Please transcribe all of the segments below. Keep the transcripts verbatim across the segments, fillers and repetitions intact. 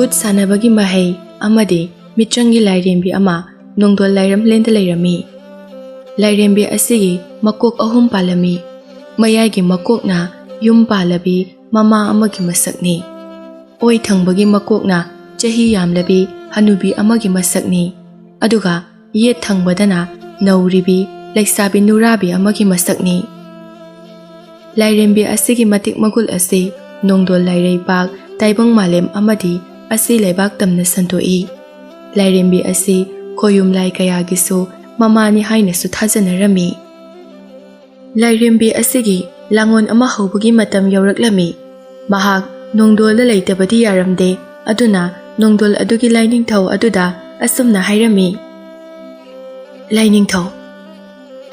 ꯈꯨꯠ ꯁꯥꯟꯅꯕꯒꯤ ꯃꯍꯩ ꯑꯃꯗꯤ ꯃꯤꯇ꯭ꯔꯪꯒꯤ ꯂꯥꯏꯔꯦꯝꯕꯤ ꯑꯃ ꯅꯣꯡꯗꯣꯜ ꯂꯥꯏꯔꯝꯂꯦꯟꯗ ꯂꯩꯔꯝꯃꯤ꯫ ꯂꯥꯏꯔꯦꯝꯕꯤ ꯑꯁꯤꯒꯤ ꯃꯀꯣꯛ ꯑꯍꯨꯝ ꯄꯥꯜꯂꯝꯃꯤ꯫ ꯃꯌꯥꯏꯒꯤ ꯃꯀꯣꯛꯅ ꯌꯨꯝ ꯄꯥꯜꯂꯕꯤ ꯃꯃꯥ ꯑꯃꯒꯤ ꯃꯁꯛꯅꯤ꯫ ꯑꯣꯏ ꯊꯪꯕꯒꯤ ꯃꯀꯣꯛꯅ ꯆꯍꯤ ꯌꯥꯝꯂꯕꯤ ꯍꯅꯨꯕꯤ ꯑꯃꯒꯤ ꯃꯁꯛꯅꯤ꯫ ꯑꯗꯨꯒ ꯌꯦꯠ ꯊꯪꯕꯗꯅ ꯅꯧꯔꯤꯕꯤ ꯂꯩꯁꯥꯕꯤ ꯅꯨꯔꯥꯕꯤ ꯑꯃꯒꯤ ꯃꯁꯛꯅꯤ꯫ ꯂꯥꯏꯔꯦꯝꯕꯤ ꯑꯁꯤꯒꯤ ꯃꯇꯤꯛ ꯃꯒꯨꯜ ꯑꯁꯤ ꯅꯣꯡꯗꯣꯜ ꯂꯥꯏꯔꯩꯄꯥꯛ, ꯇꯥꯏꯕꯪ ꯃꯥꯂꯦꯝ ꯑꯃꯗꯤ ꯑꯁꯤ ꯂꯩꯕꯥꯛ ꯇꯝꯅ ꯁꯟꯗꯣꯛꯏ꯫ ꯂꯥꯏꯔꯦꯝꯕꯤ ꯑꯁꯤ ꯈꯣꯌꯨꯝ ꯂꯥꯏ ꯀꯌꯥꯒꯤꯁꯨ ꯃꯃꯥꯅꯤ ꯍꯥꯏꯅꯁꯨ ꯊꯥꯖꯅꯔꯝꯃꯤ꯫ ꯂꯥꯏꯔꯦꯝꯕꯤ ꯑꯁꯤꯒꯤ ꯂꯥꯡꯑꯣꯟ ꯑꯃ ꯍꯧꯕꯒꯤ ꯃꯇꯝ ꯌꯧꯔꯛꯂꯝꯃꯤ꯫ ꯃꯍꯥꯛ ꯅꯣꯡꯗꯣꯜꯗ ꯂꯩꯇꯕꯗꯤ ꯌꯥꯔꯝꯗꯦ꯫ ꯑꯗꯨꯅ ꯅꯣꯡꯗꯣꯜ ꯑꯗꯨꯒꯤ ꯂꯥꯏꯅꯤꯡꯊꯧ ꯑꯗꯨꯗ ꯑꯁꯨꯝꯅ ꯍꯥꯏꯔꯝꯃꯤ, "ꯂꯥꯏꯅꯤꯡꯊꯧ,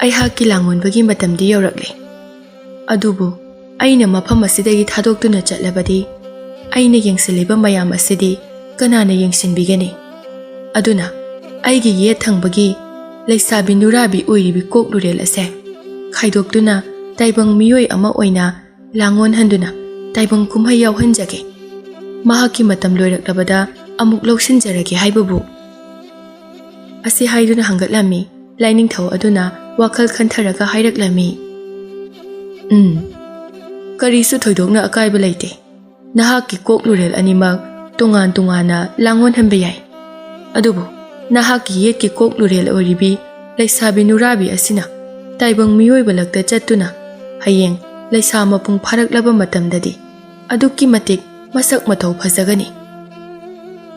ꯑꯩꯍꯥꯛꯀꯤ ꯂꯥꯡꯑꯣꯟꯕꯒꯤ ꯃꯇꯝꯗꯤ ꯌꯧꯔꯛꯂꯦ꯫ ꯑꯗꯨꯕꯨ ꯑꯩꯅ ꯃꯐꯝ ꯑꯁꯤꯗꯒꯤ ꯊꯥꯗꯣꯛꯇꯨꯅ ꯆꯠꯂꯕꯗꯤ ꯑꯩꯅ ꯌꯦꯡꯁꯤꯜꯂꯤꯕ ꯃꯌꯥꯝ ꯑꯁꯤꯗꯤ ꯀꯅꯥꯅ ꯌꯦꯡꯁꯤꯟꯕꯤꯒꯅꯤ? ꯑꯗꯨꯅ ꯑꯩꯒꯤ ꯌꯦꯠ ꯊꯪꯕꯒꯤ ꯂꯩꯁꯥꯕꯤ ꯅꯨꯔꯥꯕꯤ ꯑꯣꯏꯔꯤꯕꯤ ꯀꯣꯛꯂꯨꯔꯦꯜ ꯑꯁꯦ ꯈꯥꯏꯗꯣꯛꯇꯨꯅ ꯇꯥꯏꯕꯪ ꯃꯤꯑꯣꯏ ꯑꯃ ꯑꯣꯏꯅ ꯂꯥꯡꯑꯣꯟꯍꯟꯗꯨꯅ ꯇꯥꯏꯕꯪ ꯀꯨꯝꯍꯩ ꯌꯥꯎꯍꯟꯖꯒꯦ꯫ ꯃꯍꯥꯛꯀꯤ ꯃꯇꯝ ꯂꯣꯏꯔꯛꯂꯕꯗ ꯑꯃꯨꯛ ꯂꯧꯁꯤꯟꯖꯔꯒꯦ" ꯍꯥꯏꯕꯕꯨ ꯑꯁꯤ ꯍꯥꯏꯗꯨꯅ ꯍꯪꯒꯠꯂꯝꯃꯤ꯫ ꯂꯥꯏꯅꯤꯡꯊꯧ ꯑꯗꯨꯅ ꯋꯥꯈꯜ ꯈꯟꯊꯔꯒ ꯍꯥꯏꯔꯛꯂꯝꯃꯤ, "ꯎꯝ, ꯀꯔꯤꯁꯨ ꯊꯣꯏꯗꯣꯛꯅ ꯑꯀꯥꯏꯕ ꯂꯩꯇꯦ꯫ ꯅꯍꯥꯛꯀꯤ ꯀꯣꯛꯂꯨꯔꯦꯜ ꯑꯅꯤꯃꯛ ꯇꯣꯉꯥꯟ ꯇꯣꯉꯥꯟꯅ ꯂꯥꯡꯑꯣꯟꯍꯟꯕ ꯌꯥꯏ꯫ ꯑꯗꯨꯕꯨ ꯅꯍꯥꯛꯀꯤ ꯌꯦꯠꯀꯤ ꯀꯣꯛꯂꯨꯔꯦꯜ ꯑꯣꯏꯔꯤꯕꯤ ꯂꯩꯁꯥꯕꯤ ꯅꯨꯔꯥꯕꯤ ꯑꯁꯤꯅ ꯇꯥꯏꯕꯪ ꯃꯤꯑꯣꯏꯕ ꯂꯛꯇ ꯆꯠꯇꯨꯅ ꯍꯌꯦꯡ ꯂꯩꯁꯥ ꯃꯄꯨꯡ ꯐꯥꯔꯛꯂꯕ ꯃꯇꯝꯗꯗꯤ ꯑꯗꯨꯛꯀꯤ ꯃꯇꯤꯛ ꯃꯁꯛ ꯃꯇꯧ ꯐꯖꯒꯅꯤ꯫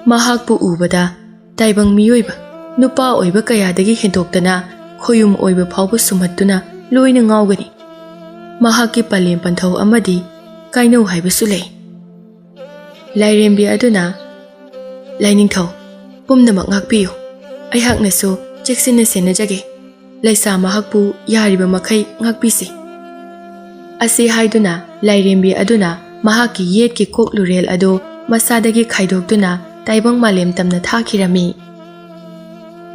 ꯃꯍꯥꯛꯄꯨ ꯎꯕꯗ ꯇꯥꯏꯕꯪ ꯃꯤꯑꯣꯏꯕ ꯅꯨꯄꯥ ꯑꯣꯏꯕ ꯀꯌꯥꯗꯒꯤ ꯍꯦꯟꯗꯣꯛꯇꯅ ꯈꯣꯌꯨꯝ ꯑꯣꯏꯕ ꯐꯥꯎꯕ ꯁꯨꯝꯍꯠꯇꯨꯅ ꯂꯣꯏꯅ ꯉꯥꯎꯒꯅꯤ꯫ ꯃꯍꯥꯛꯀꯤ ꯄꯂꯦꯝ ꯄꯟꯊꯧ ꯑꯃꯗꯤ ꯀꯥꯏꯅꯧ ꯍꯥꯏꯕꯁꯨ ꯂꯩ"꯫ ꯂꯥꯏꯔꯦꯝꯕꯤ ꯑꯗꯨꯅ, "ꯂꯥꯏꯅꯤꯡꯊꯧ, ꯄꯨꯝꯅꯃꯛ ꯉꯥꯛꯄꯤꯌꯨ꯫ ꯑꯩꯍꯥꯛꯅꯁꯨ ꯆꯦꯛꯁꯤꯟꯅ ꯁꯦꯟꯅꯖꯒꯦ꯫ ꯂꯩꯁꯥ ꯃꯍꯥꯛꯄꯨ ꯌꯥꯔꯤꯕ ꯃꯈꯩ ꯉꯥꯛꯄꯤꯁꯤ" ꯑꯁꯤ ꯍꯥꯏꯗꯨꯅ ꯂꯥꯏꯔꯦꯝꯕꯤ ꯑꯗꯨꯅ ꯃꯍꯥꯛꯀꯤ ꯌꯦꯠꯀꯤ ꯀꯣꯛꯂꯨꯔꯦꯜ ꯑꯗꯨ ꯃꯁꯥꯗꯒꯤ ꯈꯥꯏꯗꯣꯛꯇꯨꯅ ꯇꯥꯏꯕꯪ ꯃꯥꯂꯦꯝ ꯇꯝꯅ ꯊꯥꯈꯤꯔꯝꯃꯤ꯫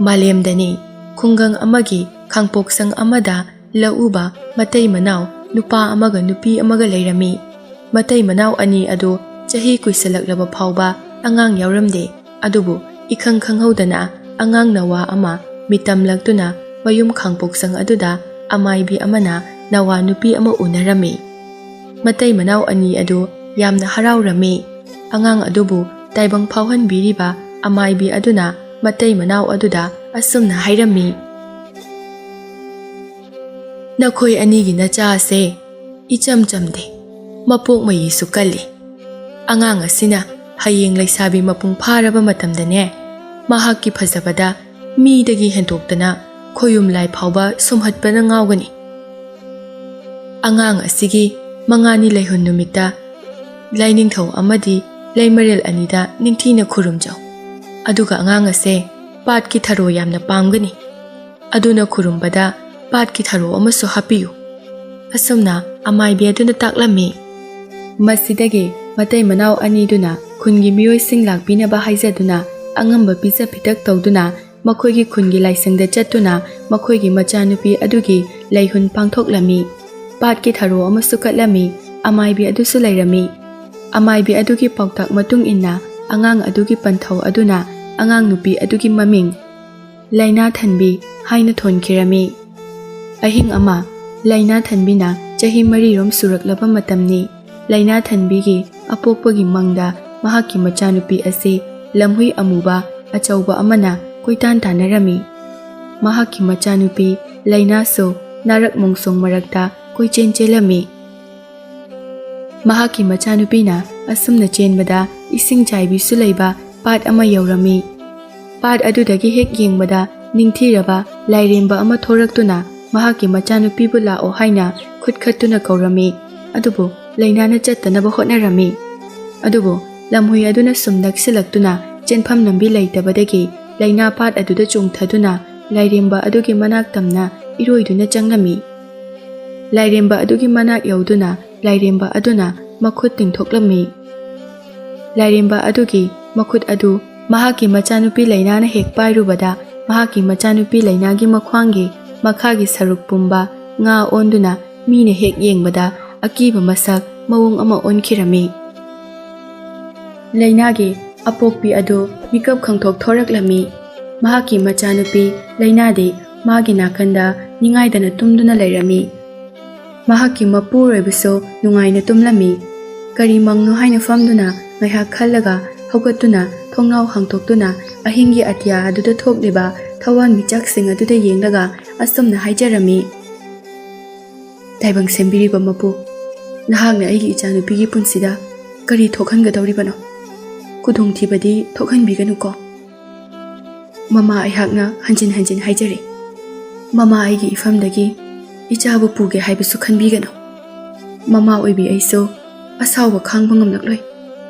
ꯃꯥꯂꯦꯝꯗꯅꯤ ꯈꯨꯡꯒꯪ ꯑꯃꯒꯤ ꯈꯥꯡꯄꯣꯛꯁꯪ ꯑꯃꯗ ꯂꯧꯎꯕ ꯃꯇꯩ ꯃꯅꯥꯎ ꯅꯨꯄꯥ ꯑꯃꯒ ꯅꯨꯄꯤ ꯑꯃꯒ ꯂꯩꯔꯝꯃꯤ꯫ ꯃꯇꯩ ꯃꯅꯥꯎ ꯑꯅꯤ ꯑꯗꯨ ꯆꯍꯤ ꯀꯨꯏꯁꯜꯂꯛꯂꯕ ꯐꯥꯎꯕ ꯑꯉꯥꯡ ꯌꯥꯎꯔꯝꯗꯦ꯫ ꯑꯗꯨꯕꯨ ꯏꯈꯪ ꯈꯪꯍꯧꯗꯅ ꯑꯉꯥꯡ ꯅꯋꯥ ꯑꯃ ꯃꯤꯇꯝꯂꯛꯇꯨꯅ ꯃꯌꯨꯝ ꯈꯥꯡꯄꯣꯛꯁꯪ ꯑꯗꯨꯗ ꯑꯃꯥꯏꯕꯤ ꯑꯃꯅ ꯅꯋꯥ ꯅꯨꯄꯤ ꯑꯃ ꯎꯅꯔꯝꯃꯤ꯫ ꯃꯇꯩ ꯃꯅꯥꯎ ꯑꯅꯤ ꯑꯗꯨ ꯌꯥꯝꯅ ꯍꯔꯥꯎꯔꯝꯃꯤ꯫ ꯑꯉꯥꯡ ꯑꯗꯨꯕꯨ ꯇꯥꯏꯕꯪ ꯐꯥꯎꯍꯟꯕꯤꯔꯤꯕ ꯑꯃꯥꯏꯕꯤ ꯑꯗꯨꯅ ꯃꯇꯩ ꯃꯅꯥꯎ ꯑꯗꯨꯗ ꯑꯁꯨꯝꯅ ꯍꯥꯏꯔꯝꯃꯤ, "ꯅꯈꯣꯏ ꯑꯅꯤꯒꯤ ꯅꯆꯥ ꯑꯁꯦ ꯏꯆꯝ ꯆꯝꯗꯦ, ꯃꯄꯣꯛ ꯃꯌꯤꯁꯨ ꯀꯜꯂꯤ꯫ ꯑꯉꯥꯡ ꯑꯁꯤꯅ ꯍꯌꯦꯡ ꯂꯩꯁꯥꯕꯤ ꯃꯄꯨꯡ ꯐꯥꯔꯕ ꯃꯇꯝꯗꯅꯦ, ꯃꯍꯥꯛꯀꯤ ꯐꯖꯕꯗ ꯃꯤꯗꯒꯤ ꯍꯦꯟꯗꯣꯛꯇꯅ ꯈꯣꯌꯨꯝ ꯂꯥꯏ ꯐꯥꯎꯕ ꯁꯨꯝꯍꯠꯄꯅ ꯉꯥꯎꯒꯅꯤ꯫ ꯑꯉꯥꯡ ꯑꯁꯤꯒꯤ ꯃꯉꯥꯅꯤ ꯂꯩꯍꯨꯟ ꯅꯨꯃꯤꯠꯇ ꯂꯥꯏꯅꯤꯡꯊꯧ ꯑꯃꯗꯤ ꯂꯩꯃꯔꯦꯜ ꯑꯅꯤꯗ ꯅꯤꯡꯊꯤꯅ ꯈꯨꯔꯨꯝꯖꯧ꯫ ꯑꯗꯨꯒ ꯑꯉꯥꯡ ꯑꯁꯦ ꯄꯥꯠꯀꯤ ꯊꯔꯣ ꯌꯥꯝꯅ ꯄꯥꯝꯒꯅꯤ꯫ ꯑꯗꯨꯅ ꯈꯨꯔꯨꯝꯕꯗ ꯄꯥꯠꯀꯤ ꯊꯔꯣ ꯑꯃꯁꯨ ꯍꯥꯞꯄꯤꯌꯨ"꯫ ꯑꯁꯨꯝꯅ ꯑꯃꯥꯏꯕꯤ ꯑꯗꯨꯅ ꯇꯥꯛꯂꯝꯃꯤ꯫ ꯃꯁꯤꯗꯒꯤ ꯃꯇꯩ ꯃꯅꯥꯎ ꯑꯅꯤꯗꯨꯅ ꯈꯨꯟꯒꯤ ꯃꯤꯑꯣꯏꯁꯤꯡ ꯂꯥꯛꯄꯤꯅꯕ ꯍꯥꯏꯖꯗꯨꯅ ꯑꯉꯝꯕ ꯄꯤꯖ ꯄꯤꯊꯛ ꯇꯧꯗꯨꯅ ꯃꯈꯣꯏꯒꯤ ꯈꯨꯟꯒꯤ ꯂꯥꯏꯁꯪꯗ ꯆꯠꯇꯨꯅ ꯃꯈꯣꯏꯒꯤ ꯃꯆꯥꯅꯨꯄꯤ ꯑꯗꯨꯒꯤ ꯂꯩꯍꯨꯟ ꯄꯥꯡꯊꯣꯛꯂꯝꯃꯤ꯫ ꯄꯥꯠꯀꯤ ꯊꯔꯣ ꯑꯃꯁꯨ ꯀꯠꯂꯝꯃꯤ꯫ ꯑꯃꯥꯏꯕꯤ ꯑꯗꯨꯁꯨ ꯂꯩꯔꯝꯃꯤ꯫ ꯑꯃꯥꯏꯕꯤ ꯑꯗꯨꯒꯤ ꯄꯥꯎꯇꯥꯛ ꯃꯇꯨꯡ ꯏꯟꯅ ꯑꯉꯥꯡ ꯑꯗꯨꯒꯤ ꯄꯟꯊꯧ ꯑꯗꯨꯅ ꯑꯉꯥꯡ ꯅꯨꯄꯤ ꯑꯗꯨꯒꯤ ꯃꯃꯤꯡ ꯂꯩꯅꯥ ꯊꯟꯕꯤ ꯍꯥꯏꯅ ꯊꯣꯟꯈꯤꯔꯝꯃꯤ꯫ ꯑꯍꯤꯡ ꯑꯃ ꯂꯩꯅꯥ ꯊꯟꯕꯤꯅ ꯆꯍꯤ ꯃꯔꯤꯔꯣꯝ ꯁꯨꯔꯛꯂꯕ ꯃꯇꯝꯅꯤ꯫ ꯂꯩꯅꯥ ꯊꯟꯕꯤꯒꯤ ꯑꯄꯣꯛꯄꯒꯤ ꯃꯪꯗ ꯃꯍꯥꯛꯀꯤ ꯃꯆꯥꯅꯨꯄꯤ ꯑꯁꯤ ꯂꯝꯍꯨꯏ ꯑꯃꯨꯕ ꯑꯆꯧꯕ ꯑꯃꯅ ꯀꯣꯏꯇꯥꯟ ꯇꯥꯟꯅꯔꯝꯃꯤ꯫ ꯃꯍꯥꯛꯀꯤ ꯃꯆꯥꯅꯨꯄꯤ ꯂꯩꯅꯥꯁꯨ ꯅꯥꯔꯛ ꯃꯣꯡꯁꯣꯡ ꯃꯔꯛꯇ ꯀꯣꯏꯆꯦꯟ ꯆꯦꯜꯂꯝꯃꯤ꯫ ꯃꯍꯥꯛꯀꯤ ꯃꯆꯥꯅꯨꯄꯤꯅ ꯑꯁꯨꯝꯅ ꯆꯦꯟꯕꯗ ꯏꯁꯤꯡ ꯆꯥꯏꯕꯤꯁꯨ ꯂꯩꯕ ꯄꯥꯠ ꯑꯃ ꯌꯧꯔꯝꯃꯤ꯫ ꯄꯥꯠ ꯑꯗꯨꯗꯒꯤ ꯍꯦꯛ ꯌꯦꯡꯕꯗ ꯅꯤꯡꯊꯤꯔꯕ ꯂꯥꯏꯔꯦꯝꯕ ꯑꯃ ꯊꯣꯔꯛꯇꯨꯅ ꯃꯍꯥꯛꯀꯤ ꯃꯆꯥꯅꯨꯄꯤꯕꯨ ꯂꯥꯛꯑꯣ ꯍꯥꯏꯅ ꯈꯨꯠ ꯈꯠꯇꯨꯅ ꯀꯧꯔꯝꯃꯤ꯫ ꯑꯗꯨꯕꯨ ꯂꯩꯅꯥꯅ ꯆꯠꯇꯅꯕ ꯍꯣꯠꯅꯔꯝꯃꯤ꯫ ꯑꯗꯨꯕꯨ ꯂꯝꯍꯨꯏ ꯑꯗꯨꯅ ꯁꯨꯝ ꯅꯛꯁꯤꯜꯂꯛꯇꯨꯅ ꯆꯦꯟꯐꯝ ꯂꯝꯕꯤ ꯂꯩꯇꯕꯗꯒꯤ ꯂꯩꯅꯥ ꯄꯥꯠ ꯑꯗꯨꯗ ꯆꯣꯡꯊꯗꯨꯅ ꯂꯥꯏꯔꯦꯝꯕ ꯑꯗꯨꯒꯤ ꯃꯅꯥꯛ ꯇꯝꯅ ꯏꯔꯣꯏꯗꯨꯅ ꯆꯪꯂꯝꯃꯤ꯫ ꯂꯥꯏꯔꯦꯝꯕ ꯑꯗꯨꯒꯤ ꯃꯅꯥꯛ ꯌꯧꯗꯨꯅ ꯂꯥꯏꯔꯦꯝꯕ ꯑꯗꯨꯅ ꯃꯈꯨꯠ ꯇꯤꯡꯊꯣꯛꯂꯝꯃꯤ꯫ ꯂꯥꯏꯔꯦꯝꯕ ꯑꯗꯨꯒꯤ ꯃꯈꯨꯠ ꯑꯗꯨ ꯃꯍꯥꯛꯀꯤ ꯃꯆꯥꯅꯨꯄꯤ ꯂꯩꯅꯥꯅ ꯍꯦꯛ ꯄꯥꯏꯔꯨꯕꯗ ꯃꯍꯥꯛꯀꯤ ꯃꯆꯥꯅꯨꯄꯤ ꯂꯩꯅꯥꯒꯤ ꯃꯈ꯭ꯋꯥꯡꯒꯤ ꯃꯈꯥꯒꯤ ꯁꯔꯨꯛ ꯄꯨꯝꯕ ꯉꯥ ꯑꯣꯟꯗꯨꯅ ꯃꯤꯅ ꯍꯦꯛ ꯌꯦꯡꯕꯗ ꯑꯀꯤꯕ ꯃꯁꯛ ꯃꯑꯣꯡ ꯑꯃ ꯑꯣꯟꯈꯤꯔꯝꯃꯤ꯫ ꯂꯩꯅꯥꯒꯤ ꯑꯄꯣꯛꯄꯤ ꯑꯗꯨ ꯃꯤꯀꯞ ꯈꯪꯊꯣꯛ ꯊꯣꯔꯛꯂꯝꯃꯤ꯫ ꯃꯍꯥꯛꯀꯤ ꯃꯆꯥꯅꯨꯄꯤ ꯂꯩꯅꯥꯗꯤ ꯃꯥꯒꯤ ꯅꯥꯀꯟꯗ ꯅꯤꯡꯉꯥꯏꯗꯅ ꯇꯨꯝꯗꯨꯅ ꯂꯩꯔꯝꯃꯤ꯫ ꯃꯍꯥꯛꯀꯤ ꯃꯄꯨꯔꯣꯏꯕꯁꯨ ꯅꯨꯡꯉꯥꯏꯅ ꯇꯨꯝꯂꯝꯃꯤ꯫ ꯀꯔꯤ ꯃꯪꯅꯣ ꯍꯥꯏꯅ ꯐꯝꯗꯨꯅ ꯉꯥꯏꯍꯥꯛ ꯈꯜꯂꯒ ꯍꯧꯒꯠꯇꯨꯅ ꯊꯣꯡꯅꯥꯎ ꯍꯥꯡꯗꯣꯛꯇꯨꯅ ꯑꯍꯤꯡꯒꯤ ꯑꯇꯤꯌꯥ ꯑꯗꯨꯗ ꯊꯣꯛꯂꯤꯕ ꯊꯋꯥꯟꯃꯤꯆꯥꯛꯁꯤꯡ ꯑꯗꯨꯗ ꯌꯦꯡꯂꯒ ꯑꯁꯨꯝꯅ ꯍꯥꯏꯖꯔꯝꯃꯤ, "ꯇꯥꯏꯕꯪ ꯁꯦꯝꯕꯤꯔꯤꯕ ꯃꯄꯨ, ꯅꯍꯥꯛꯅ ꯑꯩꯒꯤ ꯏꯆꯥꯅꯨꯄꯤꯒꯤ ꯄꯨꯟꯁꯤꯗ ꯀꯔꯤ ꯊꯣꯛꯍꯟꯒꯗꯧꯔꯤꯕꯅꯣ? ꯈꯨꯗꯣꯡꯊꯤꯕꯗꯤ ꯊꯣꯛꯍꯟꯕꯤꯒꯅꯨꯀꯣ꯫ ꯃꯃꯥ ꯑꯩꯍꯥꯛꯅ ꯍꯟꯖꯤꯟ ꯍꯟꯖꯤꯟ ꯍꯥꯏꯖꯔꯤ, ꯃꯃꯥ ꯑꯩꯒꯤ ꯏꯐꯝꯗꯒꯤ ꯏꯆꯥꯕꯨ ꯄꯨꯒꯦ ꯍꯥꯏꯕꯁꯨ ꯈꯟꯕꯤꯒꯅꯨ꯫ ꯃꯃꯥ ꯑꯣꯏꯕꯤ ꯑꯩꯁꯨ ꯑꯁꯥꯎꯕ ꯈꯥꯡꯕ ꯉꯝꯂꯛꯂꯣꯏ"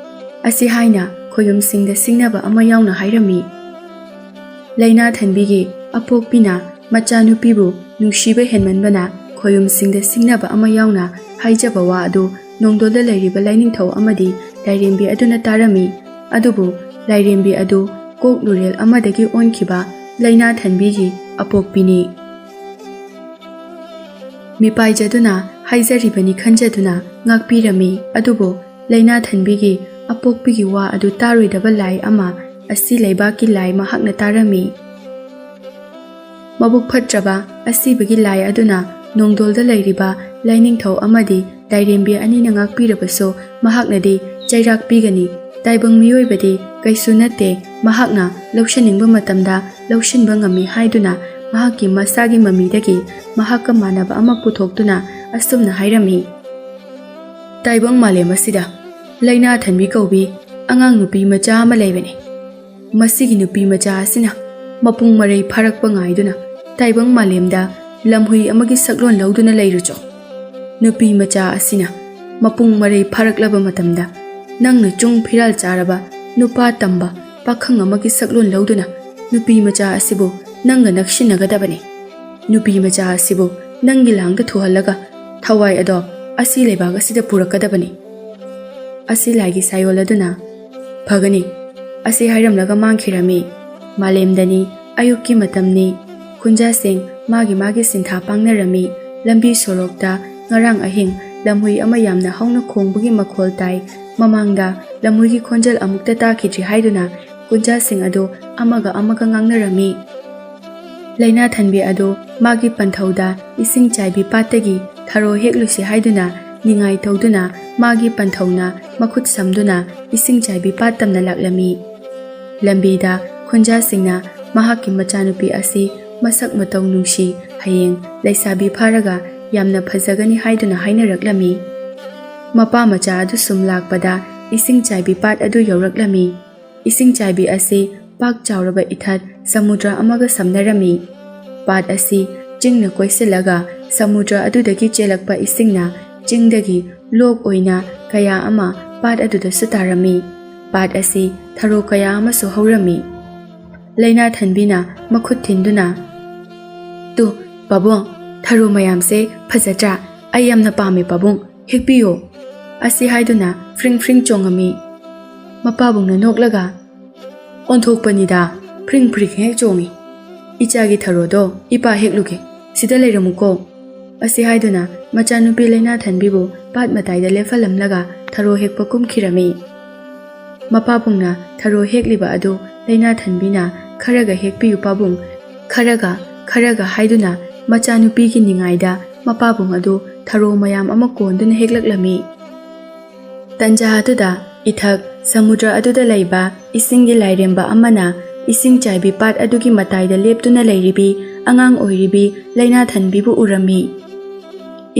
ꯑꯁꯤ ꯍꯥꯏꯅ ꯈꯣꯌꯨꯝꯁꯤꯡꯗ ꯁꯤꯡꯅꯕ ꯑꯃ ꯌꯥꯎꯅ ꯍꯥꯏꯔꯝꯃꯤ꯫ ꯂꯩꯅꯥ ꯊꯟꯕꯤꯒꯤ ꯑꯄꯣꯛꯄꯤꯅ ꯃꯆꯥꯅꯨꯄꯤꯕꯨ ꯅꯨꯡꯁꯤꯕ ꯍꯦꯟꯃꯟꯕꯅ ꯈꯣꯌꯨꯝꯁꯤꯡꯗ ꯁꯤꯡꯅꯕ ꯑꯃ ꯌꯥꯎꯅ ꯍꯥꯏꯖꯕ ꯋꯥ ꯑꯗꯨ ꯅꯣꯡꯗꯣꯜꯗ ꯂꯩꯔꯤꯕ ꯂꯥꯏꯅꯤꯡꯊꯧ ꯑꯃꯗꯤ ꯂꯥꯏꯔꯦꯝꯕꯤ ꯑꯗꯨꯅ ꯇꯥꯔꯝꯃꯤ꯫ ꯑꯗꯨꯕꯨ ꯂꯥꯏꯔꯦꯝꯕꯤ ꯑꯗꯨ ꯀꯣꯛ ꯂꯨꯔꯦꯜ ꯑꯃꯗꯒꯤ ꯑꯣꯟꯈꯤꯕ ꯂꯩꯅꯥ ꯊꯟꯕꯤꯒꯤ ꯑꯄꯣꯛꯄꯤꯅꯤ꯫ ꯃꯤꯄꯥꯏꯖꯗꯨꯅ ꯍꯥꯏꯖꯔꯤꯕꯅꯤ ꯈꯟꯖꯗꯨꯅ ꯉꯥꯛꯄꯤꯔꯝꯃꯤ꯫ ꯑꯗꯨꯕꯨ ꯂꯩꯅꯥ ꯊꯟꯕꯤꯒꯤ ꯑꯄꯣꯛꯄꯤꯒꯤ ꯋꯥ ꯑꯗꯨ ꯇꯥꯔꯣꯏꯗꯕ ꯂꯥꯏ ꯑꯃ ꯑꯁꯤ ꯂꯩꯕꯥꯛꯀꯤ ꯂꯥꯏ ꯃꯍꯥꯛꯅ ꯇꯥꯔꯝꯃꯤ꯫ ꯃꯕꯨꯛ ꯐꯠꯇ꯭ꯔꯕ ꯑꯁꯤꯕꯒꯤ ꯂꯥꯏ ꯑꯗꯨꯅ ꯅꯣꯡꯗꯣꯜꯗ ꯂꯩꯔꯤꯕ ꯂꯥꯏꯅꯤꯡꯊꯧ ꯑꯃꯗꯤ ꯂꯥꯏꯔꯦꯝꯕꯤ ꯑꯅꯤꯅ ꯉꯥꯛꯄꯤꯔꯕꯁꯨ ꯃꯍꯥꯛꯅꯗꯤ ꯆꯩꯔꯥꯛ ꯄꯤꯒꯅꯤ꯫ ꯇꯥꯏꯕꯪ ꯃꯤꯑꯣꯏꯕꯗꯤ ꯀꯩꯁꯨ ꯅꯠꯇꯦ, ꯃꯍꯥꯛꯅ ꯂꯧꯁꯤꯟꯅꯤꯡꯕ ꯃꯇꯝꯗ ꯂꯧꯁꯤꯟꯕ ꯉꯝꯃꯤ ꯍꯥꯏꯗꯨꯅ ꯃꯍꯥꯛꯀꯤ ꯃꯁꯥꯒꯤ ꯃꯃꯤꯗꯒꯤ ꯃꯍꯥꯛꯀ ꯃꯥꯟꯅꯕ ꯑꯃ ꯄꯨꯊꯣꯛꯇꯨꯅ ꯑꯁꯨꯝꯅ ꯍꯥꯏꯔꯝꯃꯤ, "ꯇꯥꯏꯕꯪ ꯃꯥꯂꯦꯝ ꯑꯁꯤꯗ ꯂꯩꯅꯥ ꯊꯟꯕꯤ ꯀꯧꯕꯤ ꯑꯉꯥꯡ ꯅꯨꯄꯤ ꯃꯆꯥ ꯑꯃ ꯂꯩꯕꯅꯤ꯫ ꯃꯁꯤꯒꯤ ꯅꯨꯄꯤ ꯃꯆꯥ ꯑꯁꯤꯅ ꯃꯄꯨꯡ ꯃꯔꯩ ꯐꯥꯔꯛꯄ ꯉꯥꯏꯗꯨꯅ ꯇꯥꯏꯕꯪ ꯃꯥꯂꯦꯝꯗ ꯂꯝꯍꯨꯏ ꯑꯃꯒꯤ ꯁꯛꯂꯣꯟ ꯂꯧꯗꯨꯅ ꯂꯩꯔꯨꯆꯣ꯫ ꯅꯨꯄꯤ ꯃꯆꯥ ꯑꯁꯤꯅ ꯃꯄꯨꯡ ꯃꯔꯩ ꯐꯥꯔꯛꯂꯕ ꯃꯇꯝꯗ ꯅꯪꯅ ꯆꯨꯡ ꯐꯤꯔꯥꯜ ꯆꯥꯔꯕ ꯅꯨꯄꯥ ꯇꯝꯕ ꯄꯥꯈꯪ ꯑꯃꯒꯤ ꯁꯛꯂꯣꯟ ꯂꯧꯗꯨꯅ ꯅꯨꯄꯤ ꯃꯆꯥ ꯑꯁꯤꯕꯨ ꯅꯪꯒ ꯅꯛꯁꯤꯟꯅꯒꯗꯕꯅꯤ꯫ ꯅꯨꯄꯤ ꯃꯆꯥ ꯑꯁꯤꯕꯨ ꯅꯪꯒꯤ ꯂꯥꯡꯗ ꯊꯨꯍꯜꯂꯒ ꯊꯋꯥꯏ ꯑꯗꯣ ꯑꯁꯤ ꯂꯩꯕꯥꯛ ꯑꯁꯤꯗ ꯄꯨꯔꯛꯀꯗꯕꯅꯤ" ꯑꯁꯤ ꯂꯥꯏꯒꯤ ꯁꯥꯏꯑꯣꯜ ꯑꯗꯨꯅ "ꯐꯒꯅꯤ" ꯑꯁꯤ ꯍꯥꯏꯔꯝꯂꯒ ꯃꯥꯡꯈꯤꯔꯝꯃꯤ꯫ ꯃꯥꯂꯦꯝꯗꯅꯤ, ꯑꯌꯨꯛꯀꯤ ꯃꯇꯝꯅꯤ꯫ ꯈꯨꯟꯖꯥꯁꯤꯡ ꯃꯥꯒꯤ ꯃꯥꯒꯤ ꯁꯤꯟꯊꯥ ꯄꯥꯡꯅꯔꯝꯃꯤ꯫ ꯂꯝꯕꯤ ꯁꯣꯔꯣꯛꯇ ꯉꯔꯥꯡ ꯑꯍꯤꯡ ꯂꯝꯍꯨꯏ ꯑꯃ ꯌꯥꯝꯅ ꯍꯧꯅ ꯈꯣꯡꯕꯒꯤ ꯃꯈꯣꯜ ꯇꯥꯏ꯫ ꯃꯃꯥꯡꯗ ꯂꯝꯍꯨꯏꯒꯤ ꯈꯣꯟꯖꯦꯜ ꯑꯃꯨꯛꯇ ꯇꯥꯈꯤꯗ꯭ꯔꯤ ꯍꯥꯏꯗꯨꯅ ꯈꯨꯟꯖꯥꯁꯤꯡ ꯑꯗꯨ ꯑꯃꯒ ꯑꯃꯒ ꯉꯥꯡꯅꯔꯝꯃꯤ꯫ ꯂꯩꯅꯥꯊꯟꯕꯤ ꯑꯗꯨ ꯃꯥꯒꯤ ꯄꯟꯊꯧꯗ ꯏꯁꯤꯡ ꯆꯥꯏꯕꯤ ꯄꯥꯠꯇꯒꯤ ꯊꯔꯣ ꯍꯦꯛꯂꯨꯁꯤ ꯍꯥꯏꯗꯨꯅ ꯅꯤꯡꯉꯥꯏ ꯇꯧꯗꯨꯅ ꯃꯥꯒꯤ ꯄꯟꯊꯧꯅ ꯃꯈꯨꯠ ꯁꯝꯗꯨꯅ ꯏꯁꯤꯡ ꯆꯥꯏꯕꯤ ꯄꯥꯠ ꯇꯝꯅ ꯂꯥꯛꯂꯝꯃꯤ꯫ ꯂꯝꯕꯤꯗ ꯈꯨꯟꯖꯥꯁꯤꯡꯅ ꯃꯍꯥꯛꯀꯤ ꯃꯆꯥꯅꯨꯄꯤ ꯑꯁꯤ ꯃꯁꯛ ꯃꯇꯧ ꯅꯨꯡꯁꯤ, ꯍꯌꯦꯡ ꯂꯩꯁꯥꯕꯤ ꯐꯥꯔꯒ ꯌꯥꯝꯅ ꯐꯖꯒꯅꯤ ꯍꯥꯏꯗꯨꯅ ꯍꯥꯏꯅꯔꯛꯂꯝꯃꯤ꯫ ꯃꯄꯥ ꯃꯆꯥ ꯑꯗꯨ ꯁꯨꯝ ꯂꯥꯛꯄꯗ ꯏꯁꯤꯡ ꯆꯥꯏꯕꯤ ꯄꯥꯠ ꯑꯗꯨ ꯌꯧꯔꯛꯂꯝꯃꯤ꯫ ꯏꯁꯤꯡ ꯆꯥꯏꯕꯤ ꯑꯁꯤ ꯄꯥꯛ ꯆꯥꯎꯔꯕ ꯏꯊꯠ ꯁꯃꯨꯗ꯭ꯔ ꯑꯃꯒ ꯁꯝꯅꯔꯝꯃꯤ꯫ ꯄꯥꯠ ꯑꯁꯤ ꯆꯤꯡꯅ ꯀꯣꯏꯁꯤꯜꯂꯒ ꯁꯃꯨꯗ꯭ꯔ ꯑꯗꯨꯗꯒꯤ ꯆꯦꯜꯂꯛꯄ ꯏꯁꯤꯡꯅ ꯆꯤꯡꯗꯒꯤ ꯂꯣꯛ ꯑꯣꯏꯅ ꯀꯌꯥ ꯑꯃ ꯄꯥꯠ ꯑꯗꯨꯗꯁꯨ ꯇꯥꯔꯝꯃꯤ꯫ ꯄꯥꯠ ꯑꯁꯤ ꯊꯔꯣ ꯀꯌꯥ ꯑꯃꯁꯨ ꯍꯧꯔꯝꯃꯤ꯫ ꯂꯩꯅꯥꯊꯟꯕꯤꯅ ꯃꯈꯨꯠ ꯊꯤꯟꯗꯨꯅ, "ꯇꯨ, ꯄꯥꯕꯨꯡ, ꯊꯔꯣ ꯃꯌꯥꯝꯁꯦ ꯐꯖꯗ꯭ꯔꯥ? ꯑꯩ ꯌꯥꯝꯅ ꯄꯥꯝꯃꯦ ꯄꯥꯕꯨꯡ, ꯍꯦꯛꯄꯤꯌꯣ" ꯑꯁꯤ ꯍꯥꯏꯗꯨꯅ ꯐ꯭ꯔꯤꯡ ꯐ꯭ꯔꯤꯡ ꯆꯣꯡꯉꯝꯃꯤ꯫ ꯃꯄꯥꯕꯨꯡꯅ ꯅꯣꯛꯂꯒ, "ꯑꯣꯟꯊꯣꯛꯄꯅꯤꯗ, ꯐ꯭ꯔꯤꯡ ꯐ꯭ꯔꯤꯡ ꯍꯦꯛ ꯆꯣꯡꯉꯤ꯫ ꯏꯆꯥꯒꯤ ꯊꯔꯣꯗꯣ ꯏꯄꯥ ꯍꯦꯛꯂꯨꯒꯦ, ꯁꯤꯗ ꯂꯩꯔꯝꯃꯨꯀꯣ" ꯑꯁꯤ ꯍꯥꯏꯗꯨꯅ ꯃꯆꯥꯅꯨꯄꯤ ꯂꯩꯅꯥꯊꯟꯕꯤꯕꯨ ꯄꯥꯠ ꯃꯇꯥꯏꯗ ꯂꯦꯞꯍꯜꯂꯝꯂꯒ ꯊꯔꯣ ꯍꯦꯛꯄ ꯀꯨꯝꯈꯤꯔꯝꯃꯤ꯫ ꯃꯄꯥꯕꯨꯡꯅ ꯊꯔꯣ ꯍꯦꯛꯂꯤꯕ ꯑꯗꯨ ꯂꯩꯅꯥꯊꯟꯕꯤꯅ, "ꯈꯔꯒ ꯍꯦꯛꯄꯤꯌꯨ ꯄꯥꯕꯨꯡ, ꯈꯔꯒ, ꯈꯔꯒ" ꯍꯥꯏꯗꯨꯅ ꯃꯆꯥꯅꯨꯄꯤꯒꯤ ꯅꯤꯡꯉꯥꯏꯗ ꯃꯄꯥꯕꯨꯡ ꯑꯗꯨ ꯊꯔꯣ ꯃꯌꯥꯝ ꯑꯃ ꯀꯣꯟꯗꯨꯅ ꯍꯦꯛꯂꯛꯂꯝꯃꯤ꯫ ꯇꯟꯖꯥ ꯑꯗꯨꯗ ꯏꯊꯛ ꯁꯃꯨꯗ꯭ꯔ ꯑꯗꯨꯗ ꯂꯩꯕ ꯏꯁꯤꯡꯒꯤ ꯂꯥꯏꯔꯦꯝꯕ ꯑꯃꯅ ꯏꯁꯤꯡ ꯆꯥꯏꯕꯤ ꯄꯥꯠ ꯑꯗꯨꯒꯤ ꯃꯇꯥꯏꯗ ꯂꯦꯞꯇꯨꯅ ꯂꯩꯔꯤꯕꯤ ꯑꯉꯥꯡ ꯑꯣꯏꯔꯤꯕꯤ ꯂꯩꯅꯥꯊꯟꯕꯤꯕꯨ ꯎꯔꯝꯃꯤ꯫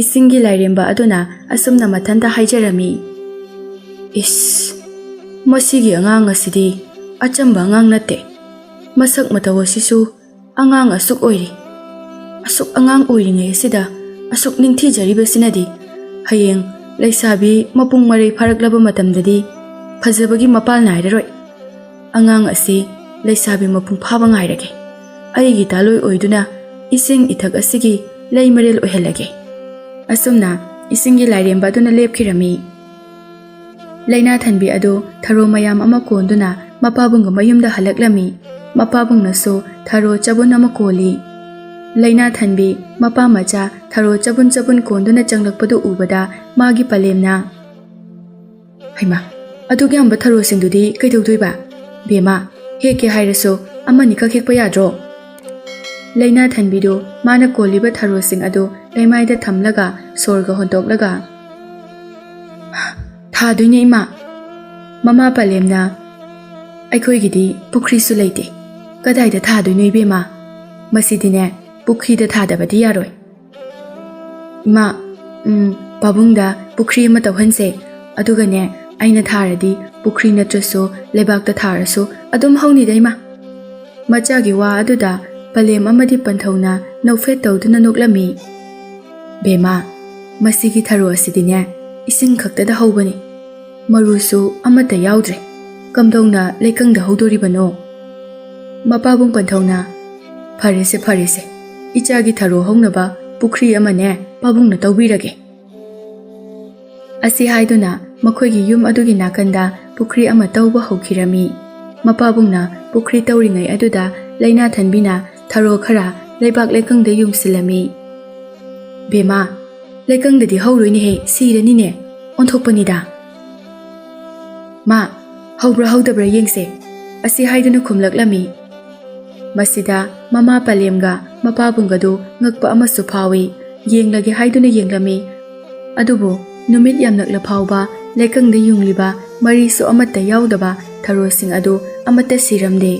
ꯏꯁꯤꯡꯒꯤ ꯂꯥꯏꯔꯦꯝꯕ ꯑꯗꯨꯅ ꯑꯁꯨꯝꯅ ꯃꯊꯟꯇ ꯍꯥꯏꯖꯔꯝꯃꯤ, "ꯏꯁ, ꯃꯁꯤꯒꯤ ꯑꯉꯥꯡ ꯑꯁꯤꯗꯤ ꯑꯆꯝꯕ ꯑꯉꯥꯡ ꯅꯠꯇꯦ꯫ ꯃꯁꯛ ꯃꯇꯧ ꯑꯁꯤꯁꯨ ꯑꯉꯥꯡ ꯑꯁꯨꯛ ꯑꯣꯏꯔꯤ꯫ ꯑꯁꯨꯛ ꯑꯉꯥꯡ ꯑꯣꯏꯔꯤꯉꯩ ꯑꯁꯤꯗ ꯑꯁꯨꯛ ꯅꯤꯡꯊꯤꯖꯔꯤꯕꯁꯤꯅꯗꯤ ꯍꯌꯦꯡ ꯂꯩꯁꯥꯕꯤ ꯃꯄꯨꯡ ꯃꯔꯩ ꯐꯥꯔꯛꯂꯕ ꯃꯇꯝꯗꯗꯤ ꯐꯖꯕꯒꯤ ꯃꯄꯥꯜ ꯅꯥꯏꯔꯔꯣꯏ꯫ ꯑꯉꯥꯡ ꯑꯁꯤ ꯂꯩꯁꯥꯕꯤ ꯃꯄꯨꯡ ꯐꯥꯕ ꯉꯥꯏꯔꯒꯦ꯫ ꯑꯩꯒꯤ ꯇꯥꯂꯣꯏ ꯑꯣꯏꯗꯨꯅ ꯏꯁꯤꯡ ꯏꯊꯛ ꯑꯁꯤꯒꯤ ꯂꯩ ꯃꯔꯦꯜ ꯑꯣꯏꯍꯜꯂꯒꯦ"꯫ ꯑꯁꯨꯝꯅ ꯏꯁꯤꯡꯒꯤ ꯂꯥꯏꯔꯦꯝꯕ ꯑꯗꯨꯅ ꯂꯦꯞꯈꯤꯔꯝꯃꯤ꯫ ꯂꯩꯅꯥꯊꯟꯕꯤ ꯑꯗꯨ ꯊꯔꯣ ꯃꯌꯥꯝ ꯑꯃ ꯀꯣꯟꯗꯨꯅ ꯃꯄꯥꯕꯨꯡꯒ ꯃꯌꯨꯝꯗ ꯍꯜꯂꯛꯂꯝꯃꯤ꯫ ꯃꯄꯥꯕꯨꯡꯅꯁꯨ ꯊꯔꯣ ꯆꯕꯨꯟ ꯑꯃ ꯀꯣꯜꯂꯤ꯫ ꯂꯩꯅꯥꯊꯟꯕꯤ ꯃꯄꯥ ꯃꯆꯥ ꯊꯔꯣ ꯆꯕꯨꯟ ꯆꯕꯨꯟ ꯀꯣꯟꯗꯨꯅ ꯆꯪꯂꯛꯄꯗꯨ ꯎꯕꯗ ꯃꯥꯒꯤ ꯄꯂꯦꯝꯅ, ꯍꯩꯃꯥ, ꯑꯗꯨꯛ ꯌꯥꯝꯕ ꯊꯔꯣꯁꯤꯡꯗꯨꯗꯤ ꯀꯩꯗꯧꯗꯣꯏꯕ? ꯕꯦꯝꯃ, ꯍꯦꯛꯀꯦ ꯍꯥꯏꯔꯁꯨ ꯑꯃꯅꯤꯈꯛ ꯍꯦꯛꯄ ꯌꯥꯗ꯭ꯔꯣ? ꯂꯩꯅꯥ ꯊꯟꯕꯤꯗꯨ ꯃꯥꯅ ꯀꯣꯜꯂꯤꯕ ꯊꯔꯣꯁꯤꯡ ꯑꯗꯨ ꯂꯩꯃꯥꯏꯗ ꯊꯝꯂꯒ ꯁꯣꯔꯒ ꯍꯣꯟꯗꯣꯛꯂꯒ, "ꯊꯥꯗꯣꯏꯅꯦ ꯏꯃꯥ꯫ ꯃꯃꯥ ꯄꯂꯦꯝꯅ, ꯑꯩꯈꯣꯏꯒꯤꯗꯤ ꯄꯨꯈ꯭ꯔꯤꯁꯨ ꯂꯩꯇꯦ꯫ ꯀꯗꯥꯏꯗ ꯊꯥꯗꯣꯏꯅꯣ ꯏꯕꯦꯝꯃ? ꯃꯁꯤꯗꯤꯅꯦ, ꯄꯨꯈ꯭ꯔꯤꯗ ꯊꯥꯗꯕꯗꯤ ꯌꯥꯔꯣꯏ꯫ ꯏꯃꯥ, ꯎꯝ, ꯄꯥꯕꯨꯡꯗ ꯄꯨꯈ꯭ꯔꯤ ꯑꯃ ꯇꯧꯍꯟꯁꯦ꯫ ꯑꯗꯨꯒꯅꯦ, ꯑꯩꯅ ꯊꯥꯔꯗꯤ ꯄꯨꯈ꯭ꯔꯤ ꯅꯠꯇ꯭ꯔꯁꯨ ꯂꯩꯕꯥꯛꯇ ꯊꯥꯔꯁꯨ ꯑꯗꯨꯝ ꯍꯧꯅꯤꯗ ꯏꯃꯥ꯫" ꯃꯆꯥꯒꯤ ꯋꯥ ꯑꯗꯨꯗ ꯄꯂꯦꯝ ꯑꯃꯗꯤ ꯄꯟꯊꯧꯅ ꯅꯣꯛꯐꯦꯠ ꯇꯧꯗꯨꯅ ꯅꯣꯛꯂꯝꯃꯤ꯫ "ꯕꯦꯝꯃ, ꯃꯁꯤꯒꯤ ꯊꯔꯣ ꯑꯁꯤꯗꯤꯅꯦ, ꯏꯁꯤꯡ ꯈꯛꯇꯗ ꯍꯧꯕꯅꯤ꯫ ꯃꯔꯨꯁꯨ ꯑꯃꯠꯇ ꯌꯥꯎꯗ꯭ꯔꯦ꯫ ꯀꯝꯗꯧꯅ ꯂꯩꯀꯪꯗ ꯍꯧꯗꯣꯔꯤꯕꯅꯣ?" ꯃꯄꯥꯕꯨꯡ ꯄꯟꯊꯧꯅ, "ꯐꯔꯦꯁꯦ, ꯐꯔꯦꯁꯦ, ꯏꯆꯥꯒꯤ ꯊꯔꯣ ꯍꯧꯅꯕ ꯄꯨꯈ꯭ꯔꯤ ꯑꯃꯅꯦ ꯄꯥꯕꯨꯡꯅ ꯇꯧꯕꯤꯔꯒꯦ꯫" ꯑꯁꯤ ꯍꯥꯏꯗꯨꯅ ꯃꯈꯣꯏꯒꯤ ꯌꯨꯝ ꯑꯗꯨꯒꯤ ꯅꯥꯀꯟꯗ ꯄꯨꯈ꯭ꯔꯤ ꯑꯃ ꯇꯧꯕ ꯍꯧꯈꯤꯔꯝꯃꯤ꯫ ꯃꯄꯥꯕꯨꯡꯅ ꯄꯨꯈ꯭ꯔꯤ ꯇꯧꯔꯤꯉꯩ ꯑꯗꯨꯗ ꯂꯩꯅꯥ ꯊꯟꯕꯤꯅ ꯊꯔꯣ ꯈꯔ ꯂꯩꯕꯥꯛ ꯂꯩꯀꯪꯗ ꯌꯨꯡꯁꯤꯜꯂꯝꯃꯤ꯫ "ꯕꯦꯝꯃ, ꯂꯩꯀꯪꯗꯗꯤ ꯍꯧꯔꯣꯏꯅꯦꯍꯦ, ꯁꯤꯔꯅꯤꯅꯦ, ꯑꯣꯟꯊꯣꯛꯄꯅꯤꯗ꯫" "ꯃꯥ, ꯍꯧꯕ꯭ꯔꯥ ꯍꯧꯗꯕ꯭ꯔꯥ ꯌꯦꯡꯁꯦ," ꯑꯁꯤ ꯍꯥꯏꯗꯨꯅ ꯈꯨꯝꯂꯛꯂꯝꯃꯤ꯫ ꯃꯁꯤꯗ ꯃꯃꯥ ꯄꯂꯦꯝꯒ ꯃꯄꯥꯕꯨꯡꯒꯗꯨ ꯉꯛꯄ ꯑꯃꯁꯨ ꯐꯥꯎꯏ꯫ ꯌꯦꯡꯂꯒꯦ ꯍꯥꯏꯗꯨꯅ ꯌꯦꯡꯂꯝꯃꯤ꯫ ꯑꯗꯨꯕꯨ ꯅꯨꯃꯤꯠ ꯌꯥꯝꯂꯛꯂ ꯐꯥꯎꯕ ꯂꯩꯀꯪꯗ ꯌꯨꯡꯂꯤꯕ ꯃꯔꯤꯁꯨ ꯑꯃꯠꯇ ꯌꯥꯎꯗꯕ ꯊꯔꯣꯁꯤꯡ ꯑꯗꯨ ꯑꯃꯠꯇ ꯁꯤꯔꯝꯗꯦ꯫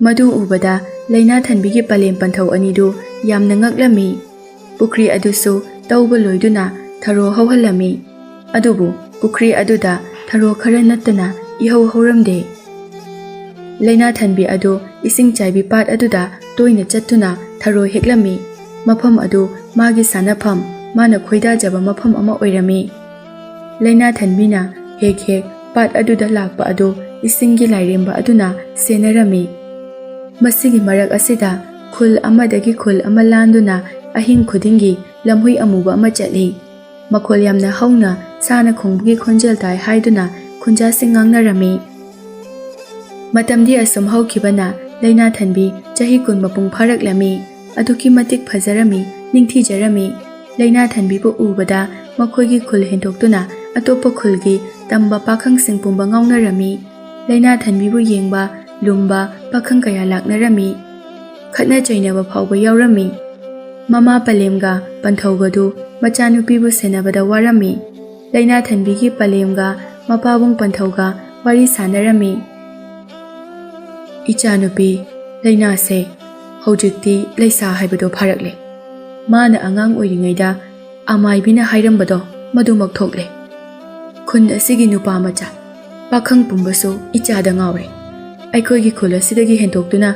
ꯃꯗꯨ ꯎꯕꯗ ꯂꯩꯅꯥ ꯊꯟꯕꯤꯒꯤ ꯄꯂꯦꯝ ꯄꯟꯊꯧ ꯑꯅꯤꯗꯨ ꯌꯥꯝꯅ ꯉꯛꯂꯝꯃꯤ꯫ ꯄꯨꯈ꯭ꯔꯤ ꯑꯗꯨꯁꯨ ꯇꯧꯕ ꯂꯣꯏꯗꯨꯅ ꯊꯔꯣ ꯍꯧꯍꯜꯂꯝꯃꯤ꯫ ꯑꯗꯨꯕꯨ ꯄꯨꯈ꯭ꯔꯤ ꯑꯗꯨꯗ ꯊꯔꯣ ꯈꯔ ꯅꯠꯇꯅ ꯏꯍꯧ ꯍꯧꯔꯝꯗꯦ꯫ ꯂꯩꯅꯥ ꯊꯟꯕꯤ ꯑꯗꯨ ꯏꯁꯤꯡ ꯆꯥꯏꯕꯤ ꯄꯥꯠ ꯑꯗꯨꯗ ꯇꯣꯏꯅ ꯆꯠꯇꯨꯅ ꯊꯔꯣ ꯍꯦꯛꯂꯝꯃꯤ꯫ ꯃꯐꯝ ꯑꯗꯨ ꯃꯥꯒꯤ ꯁꯥꯟꯅꯐꯝ, ꯃꯥꯅ ꯈꯣꯏꯗꯥꯖꯕ ꯃꯐꯝ ꯑꯃ ꯑꯣꯏꯔꯝꯃꯤ꯫ ꯂꯩꯅꯥ ꯊꯟꯕꯤꯅ ꯍꯦꯛ ꯍꯦꯛ ꯄꯥꯠ ꯑꯗꯨꯗ ꯂꯥꯛꯄ ꯑꯗꯨ ꯏꯁꯤꯡꯒꯤ ꯂꯥꯏꯔꯦꯝꯕ ꯑꯗꯨꯅ ꯁꯦꯟꯅꯔꯝꯃꯤ꯫ ꯃꯁꯤꯒꯤ ꯃꯔꯛ ꯑꯁꯤꯗ ꯈꯨꯜ ꯑꯃꯗꯒꯤ ꯈꯨꯜ ꯑꯃ ꯂꯥꯟꯗꯨꯅ ꯑꯍꯤꯡ ꯈꯨꯗꯤꯡꯒꯤ ꯂꯝꯍꯨꯏ ꯑꯃꯨꯕ ꯑꯃ ꯆꯠꯂꯤ꯫ ꯃꯈꯣꯜ ꯌꯥꯝꯅ ꯍꯧꯅ ꯁꯥꯅ ꯈꯣꯡꯕꯒꯤ ꯈꯣꯟꯖꯦꯜ ꯇꯥꯏ ꯍꯥꯏꯗꯨꯅ ꯈꯨꯟꯖꯥꯁꯤꯡ ꯉꯥꯡꯅꯔꯝꯃꯤ꯫ ꯃꯇꯝꯗꯤ ꯑꯁꯨꯝ ꯍꯧꯈꯤꯕꯅ ꯂꯩꯅꯥ ꯊꯟꯕꯤ ꯆꯍꯤ ꯀꯨꯟ ꯃꯄꯨꯡ ꯐꯥꯔꯛꯂꯝꯃꯤ꯫ ꯑꯗꯨꯛꯀꯤ ꯃꯇꯤꯛ ꯐꯖꯔꯝꯃꯤ, ꯅꯤꯡꯊꯤꯖꯔꯝꯃꯤ꯫ ꯂꯩꯅꯥ ꯊꯟꯕꯤꯕꯨ ꯎꯕꯗ ꯃꯈꯣꯏꯒꯤ ꯈꯨꯜ ꯍꯦꯟꯗꯣꯛꯇꯨꯅ ꯑꯇꯣꯞꯄ ꯈꯨꯜꯒꯤ ꯇꯝꯕ ꯄꯥꯈꯪꯁꯤꯡ ꯄꯨꯝꯕ ꯉꯥꯎꯅꯔꯝꯃꯤ꯫ ꯂꯩꯅꯥꯊꯟꯕꯤꯕꯨ ꯌꯦꯡꯕ ꯂꯨꯝꯕ ꯄꯥꯈꯪ ꯀꯌꯥ ꯂꯥꯛꯅꯔꯝꯃꯤ꯫ ꯈꯠꯅ ꯆꯩꯅꯕ ꯐꯥꯎꯕ ꯌꯥꯎꯔꯝꯃꯤ꯫ ꯃꯃꯥ ꯄꯂꯦꯝꯒ ꯄꯟꯊꯧꯒꯗꯨ ꯃꯆꯥꯅꯨꯄꯤꯕꯨ ꯁꯦꯟꯅꯕꯗ ꯋꯥꯔꯝꯃꯤ꯫ ꯂꯩꯅꯥꯊꯟꯕꯤꯒꯤ ꯄꯂꯦꯝꯒ ꯃꯄꯥꯕꯨꯡ ꯄꯟꯊꯧꯒ ꯋꯥꯔꯤ ꯁꯥꯟꯅꯔꯝꯃꯤ꯫ "ꯏꯆꯥꯅꯨꯄꯤ ꯂꯩꯅꯥꯁꯦ ꯍꯧꯖꯤꯛꯇꯤ ꯂꯩꯁꯥ ꯍꯥꯏꯕꯗꯣ ꯐꯥꯔꯛꯂꯦ꯫ ꯃꯥꯅ ꯑꯉꯥꯡ ꯑꯣꯏꯔꯤꯉꯩꯗ ꯑꯃꯥꯏꯕꯤꯅ ꯍꯥꯏꯔꯝꯕꯗꯣ ꯃꯗꯨꯃꯛ ꯊꯣꯛꯂꯦ꯫ ꯈꯨꯟ ꯑꯁꯤꯒꯤ ꯅꯨꯄꯥ ꯃꯆꯥ ꯄꯥꯈꯪ ꯄꯨꯝꯕꯁꯨ ꯏꯆꯥꯗ ꯉꯥꯎꯔꯦ꯫ ꯑꯩꯈꯣꯏꯒꯤ ꯈꯨꯜ ꯑꯁꯤꯗꯒꯤ ꯍꯦꯟꯗꯣꯛꯇꯨꯅ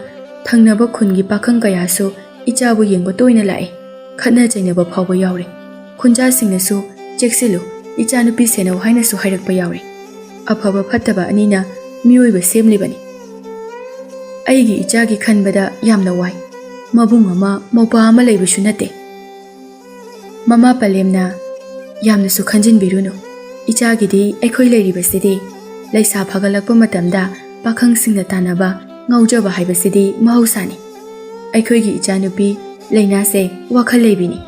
ꯊꯪꯅꯕ ꯈꯨꯟꯒꯤ ꯄꯥꯈꯪ ꯀꯌꯥꯁꯨ ꯏꯆꯥꯕꯨ ꯌꯦꯡꯕ ꯇꯣꯏꯅ ꯂꯥꯛꯏ꯫ ꯈꯠꯅ ꯆꯩꯅꯕ ꯐꯥꯎꯕ ꯌꯥꯎꯔꯦ꯫ ꯈꯨꯟꯖꯥꯁꯤꯡꯅꯁꯨ 'ꯆꯦꯛꯁꯤꯜꯂꯨ, ꯏꯆꯥꯅꯨꯄꯤ ꯁꯦꯟꯅꯧ' ꯍꯥꯏꯅꯁꯨ ꯍꯥꯏꯔꯛꯄ ꯌꯥꯎꯔꯦ꯫ ꯑꯐꯕ ꯐꯠꯇꯕ ꯑꯅꯤꯅ ꯃꯤꯑꯣꯏꯕ ꯁꯦꯝꯂꯤꯕꯅꯤ꯫ ꯑꯩꯒꯤ ꯏꯆꯥꯒꯤ ꯈꯟꯕꯗ ꯌꯥꯝꯅ ꯋꯥꯏ꯫ ꯃꯕꯨꯡ ꯑꯃ, ꯃꯧꯄ꯭ꯋꯥ ꯑꯃ ꯂꯩꯕꯁꯨ ꯅꯠꯇꯦ꯫ ꯃꯃꯥ ꯄꯂꯦꯝꯅ, "ꯌꯥꯝꯅꯁꯨ ꯈꯟꯖꯤꯟꯕꯤꯔꯨꯅꯨ꯫ ꯏꯆꯥꯒꯤꯗꯤ ꯑꯩꯈꯣꯏ ꯂꯩꯔꯤꯕꯁꯤꯗꯤ꯫ ꯂꯩꯁꯥ ꯐꯒꯠꯂꯛꯄ ꯃꯇꯝꯗ ꯄꯥꯈꯪꯁꯤꯡꯅ ꯇꯥꯟꯅꯕ, ꯉꯥꯎꯖꯕ ꯍꯥꯏꯕꯁꯤꯗꯤ ꯃꯍꯧꯁꯥꯅꯤ꯫ ꯑꯩꯈꯣꯏꯒꯤ ꯏꯆꯥꯅꯨꯄꯤ ꯂꯩꯅꯥꯁꯦ ꯋꯥꯈꯜ ꯂꯩꯕꯤꯅꯤ꯫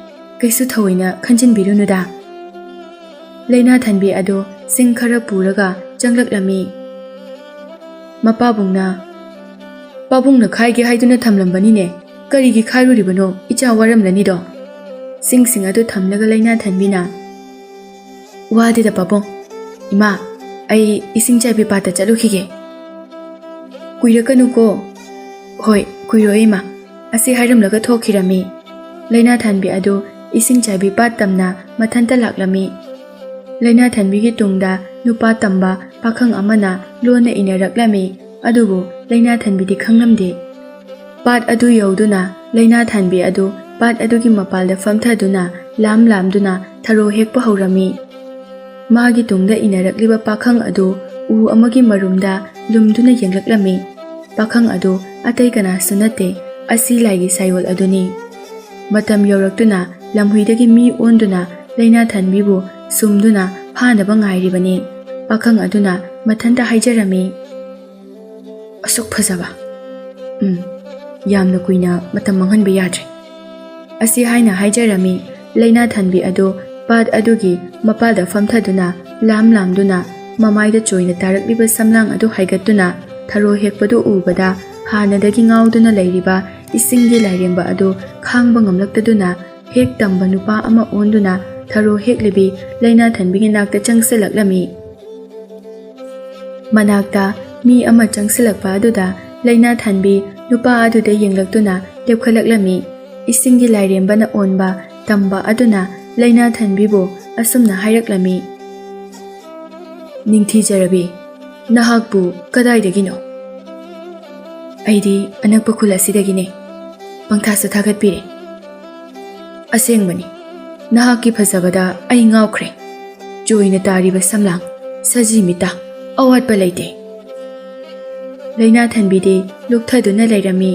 ꯀꯩꯁꯨ ꯊꯑꯣꯏꯅ ꯈꯟꯖꯤꯟꯕꯤꯔꯨꯅꯨꯗ"꯫ ꯂꯩꯅꯥꯊꯟꯕꯤ ꯑꯗꯨ ꯆꯤꯡ ꯈꯔ ꯄꯨꯔꯒ ꯆꯪꯂꯛꯂꯝꯃꯤ꯫ ꯃꯄꯥꯕꯨꯡꯅ, "ꯄꯥꯕꯨꯡꯅ ꯈꯥꯏꯒꯦ ꯍꯥꯏꯗꯨꯅ ꯊꯝꯂꯝꯕꯅꯤꯅꯦ, ꯀꯔꯤꯒꯤ ꯈꯥꯏꯔꯨꯔꯤꯕꯅꯣ? ꯏꯆꯥ ꯋꯥꯔꯝꯂꯅꯤꯗꯣ"꯫ ꯆꯤꯡꯁꯤꯡ ꯑꯗꯨ ꯊꯝꯂꯒ ꯂꯩꯅꯥꯊꯟꯕꯤꯅ, "ꯋꯥꯗꯦꯗ ꯄꯥꯕꯨꯡ꯫ ꯏꯃꯥ, ꯑꯩ ꯏꯁꯤꯡ ꯆꯥꯏꯕꯤ ꯄꯥꯠꯇ ꯆꯠꯂꯨꯈꯤꯒꯦ"꯫ "ꯀꯨꯏꯔꯛꯀꯅꯨꯀꯣ"꯫ "ꯍꯣꯏ, ꯀꯨꯏꯔꯣꯏ ꯏꯃꯥ"꯫ ꯑꯁꯤ ꯍꯥꯏꯔꯝꯂꯒ ꯊꯣꯛꯈꯤꯔꯝꯃꯤ꯫ ꯂꯩꯅꯥꯊꯟꯕꯤ ꯑꯗꯨ ꯏꯁꯤꯡ ꯆꯥꯏꯕꯤ ꯄꯥꯠ ꯇꯝꯅ ꯃꯊꯟꯇ ꯂꯥꯛꯂꯝꯃꯤ꯫ ꯂꯩꯅꯥꯊꯟꯕꯤꯒꯤ ꯇꯨꯡꯗ ꯅꯨꯄꯥ ꯇꯝꯕ ꯄꯥꯈꯪ ꯑꯃꯅ ꯂꯣꯟꯅ ꯏꯟꯅꯔꯛꯂꯝꯃꯤ꯫ ꯑꯗꯨꯕꯨ ꯂꯩꯅꯥꯊꯟꯕꯤꯗꯤ ꯈꯪꯂꯝꯗꯦ꯫ ꯄꯥꯠ ꯑꯗꯨ ꯌꯧꯗꯨꯅ ꯂꯩꯅꯥꯊꯟꯕꯤ ꯑꯗꯨ ꯄꯥꯠ ꯑꯗꯨꯒꯤ ꯃꯄꯥꯜꯗ ꯐꯝꯊꯗꯨꯅ ꯂꯥꯝ ꯂꯥꯝꯗꯨꯅ ꯊꯔꯣ ꯍꯦꯛꯄ ꯍꯧꯔꯝꯃꯤ꯫ ꯃꯥꯒꯤ ꯇꯨꯡꯗ ꯏꯟꯅꯔꯛꯂꯤꯕ ꯄꯥꯈꯪ ꯑꯗꯨ ꯎ ꯑꯃꯒꯤ ꯃꯔꯨꯝꯗ ꯂꯨꯝꯗꯨꯅ ꯌꯦꯡꯂꯛꯂꯝꯃꯤ꯫ ꯄꯥꯈꯪ ꯑꯗꯨ ꯑꯇꯩ ꯀꯅꯥꯁꯨ ꯅꯠꯇꯦ, ꯑꯁꯤ ꯂꯥꯏꯒꯤ ꯁꯥꯏꯑꯣꯜ ꯑꯗꯨꯅꯤ꯫ ꯃꯇꯝ ꯌꯧꯔꯛꯇꯨꯅ ꯂꯝꯍꯨꯏꯗꯒꯤ ꯃꯤ ꯑꯣꯟꯗꯨꯅ ꯂꯩꯅꯥꯊꯟꯕꯤꯕꯨ ꯁꯨꯝꯗꯨꯅ ꯐꯥꯅꯕ ꯉꯥꯏꯔꯤꯕꯅꯤ꯫ ꯄꯥꯈꯪ ꯑꯗꯨꯅ ꯃꯊꯟꯇ ꯍꯥꯏꯖꯔꯝꯃꯤ, "ꯑꯁꯨꯛ ꯐꯖꯕ꯫ ꯎꯝ, ꯌꯥꯝꯅ ꯀꯨꯏꯅ ꯃꯇꯝ ꯃꯥꯡꯍꯟꯕ ꯌꯥꯗ꯭ꯔꯦ"꯫ ꯑꯁꯤ ꯍꯥꯏꯅ ꯍꯥꯏꯖꯔꯝꯃꯤ꯫ ꯂꯩꯅꯥꯊꯟꯕꯤ ꯑꯗꯨ ꯄꯥꯠ ꯑꯗꯨꯒꯤ ꯃꯄꯥꯜꯗ ꯐꯝꯊꯗꯨꯅ ꯂꯥꯝ ꯂꯥꯝꯗꯨꯅ ꯃꯃꯥꯏꯗ ꯆꯣꯏꯅ ꯇꯥꯔꯛꯂꯤꯕ ꯁꯝꯂꯥꯡ ꯑꯗꯨ ꯍꯥꯏꯒꯠꯇꯨꯅ ꯊꯔꯣ ꯍꯦꯛꯄꯗꯨ ꯎꯕꯗ ꯍꯥꯟꯅꯗꯒꯤ ꯉꯥꯎꯗꯨꯅ ꯂꯩꯔꯤꯕ ꯏꯁꯤꯡꯒꯤ ꯂꯥꯏꯔꯦꯝꯕ ꯑꯗꯨ ꯈꯥꯡꯕ ꯉꯝꯂꯛꯇꯗꯨꯅ ꯍꯦꯛ ꯇꯝꯕ ꯅꯨꯄꯥ ꯑꯃ ꯑꯣꯟꯗꯨꯅ ꯊꯔꯣ ꯍꯦꯛꯂꯤꯕꯤ ꯂꯩꯅꯥꯊꯟꯕꯤꯒꯤ ꯅꯥꯛꯇ ꯆꯪꯁꯤꯜꯂꯛꯂꯝꯃꯤ꯫ ꯃꯅꯥꯛꯇ ꯃꯤ ꯑꯃ ꯆꯪꯁꯤꯜꯂꯛꯄ ꯑꯗꯨꯗ ꯂꯩꯅꯥꯊꯟꯕꯤ ꯅꯨꯄꯥ ꯑꯗꯨꯗ ꯌꯦꯡꯂꯛꯇꯨꯅ ꯂꯦꯞꯈꯠꯂꯛꯂꯝꯃꯤ꯫ ꯏꯁꯤꯡꯒꯤ ꯂꯥꯏꯔꯦꯝꯕꯅ ꯑꯣꯟꯕ ꯇꯝꯕ ꯑꯗꯨꯅ ꯂꯩꯅꯥꯊꯟꯕꯤꯕꯨ ꯑꯁꯨꯝꯅ ꯍꯥꯏꯔꯛꯂꯝꯃꯤ, "ꯅꯤꯡꯊꯤꯖꯔꯕꯤ, ꯅꯍꯥꯛꯄꯨ ꯀꯗꯥꯏꯗꯒꯤꯅꯣ?" "ꯑꯩꯗꯤ ꯑꯅꯛꯄ ꯈꯨꯜ ꯑꯁꯤꯗꯒꯤꯅꯦ꯫ ꯄꯪꯊꯥꯁꯨ ꯊꯥꯒꯠꯄꯤꯔꯦ꯫ ꯑꯁꯦꯡꯕꯅꯤ, ꯅꯍꯥꯛꯀꯤ ꯐꯖꯕꯗ ꯑꯩ ꯉꯥꯎꯈ꯭ꯔꯦ꯫ ꯆꯣꯏꯅ ꯇꯥꯔꯤꯕ ꯁꯝꯂꯥꯡ, ꯁꯖꯤ ꯃꯤꯠꯇ ꯑꯋꯥꯠꯄ ꯂꯩꯇꯦ꯫" ꯂꯩꯅꯥꯊꯟꯕꯤꯗꯤ ꯂꯨꯞꯊꯗꯨꯅ ꯂꯩꯔꯝꯃꯤ꯫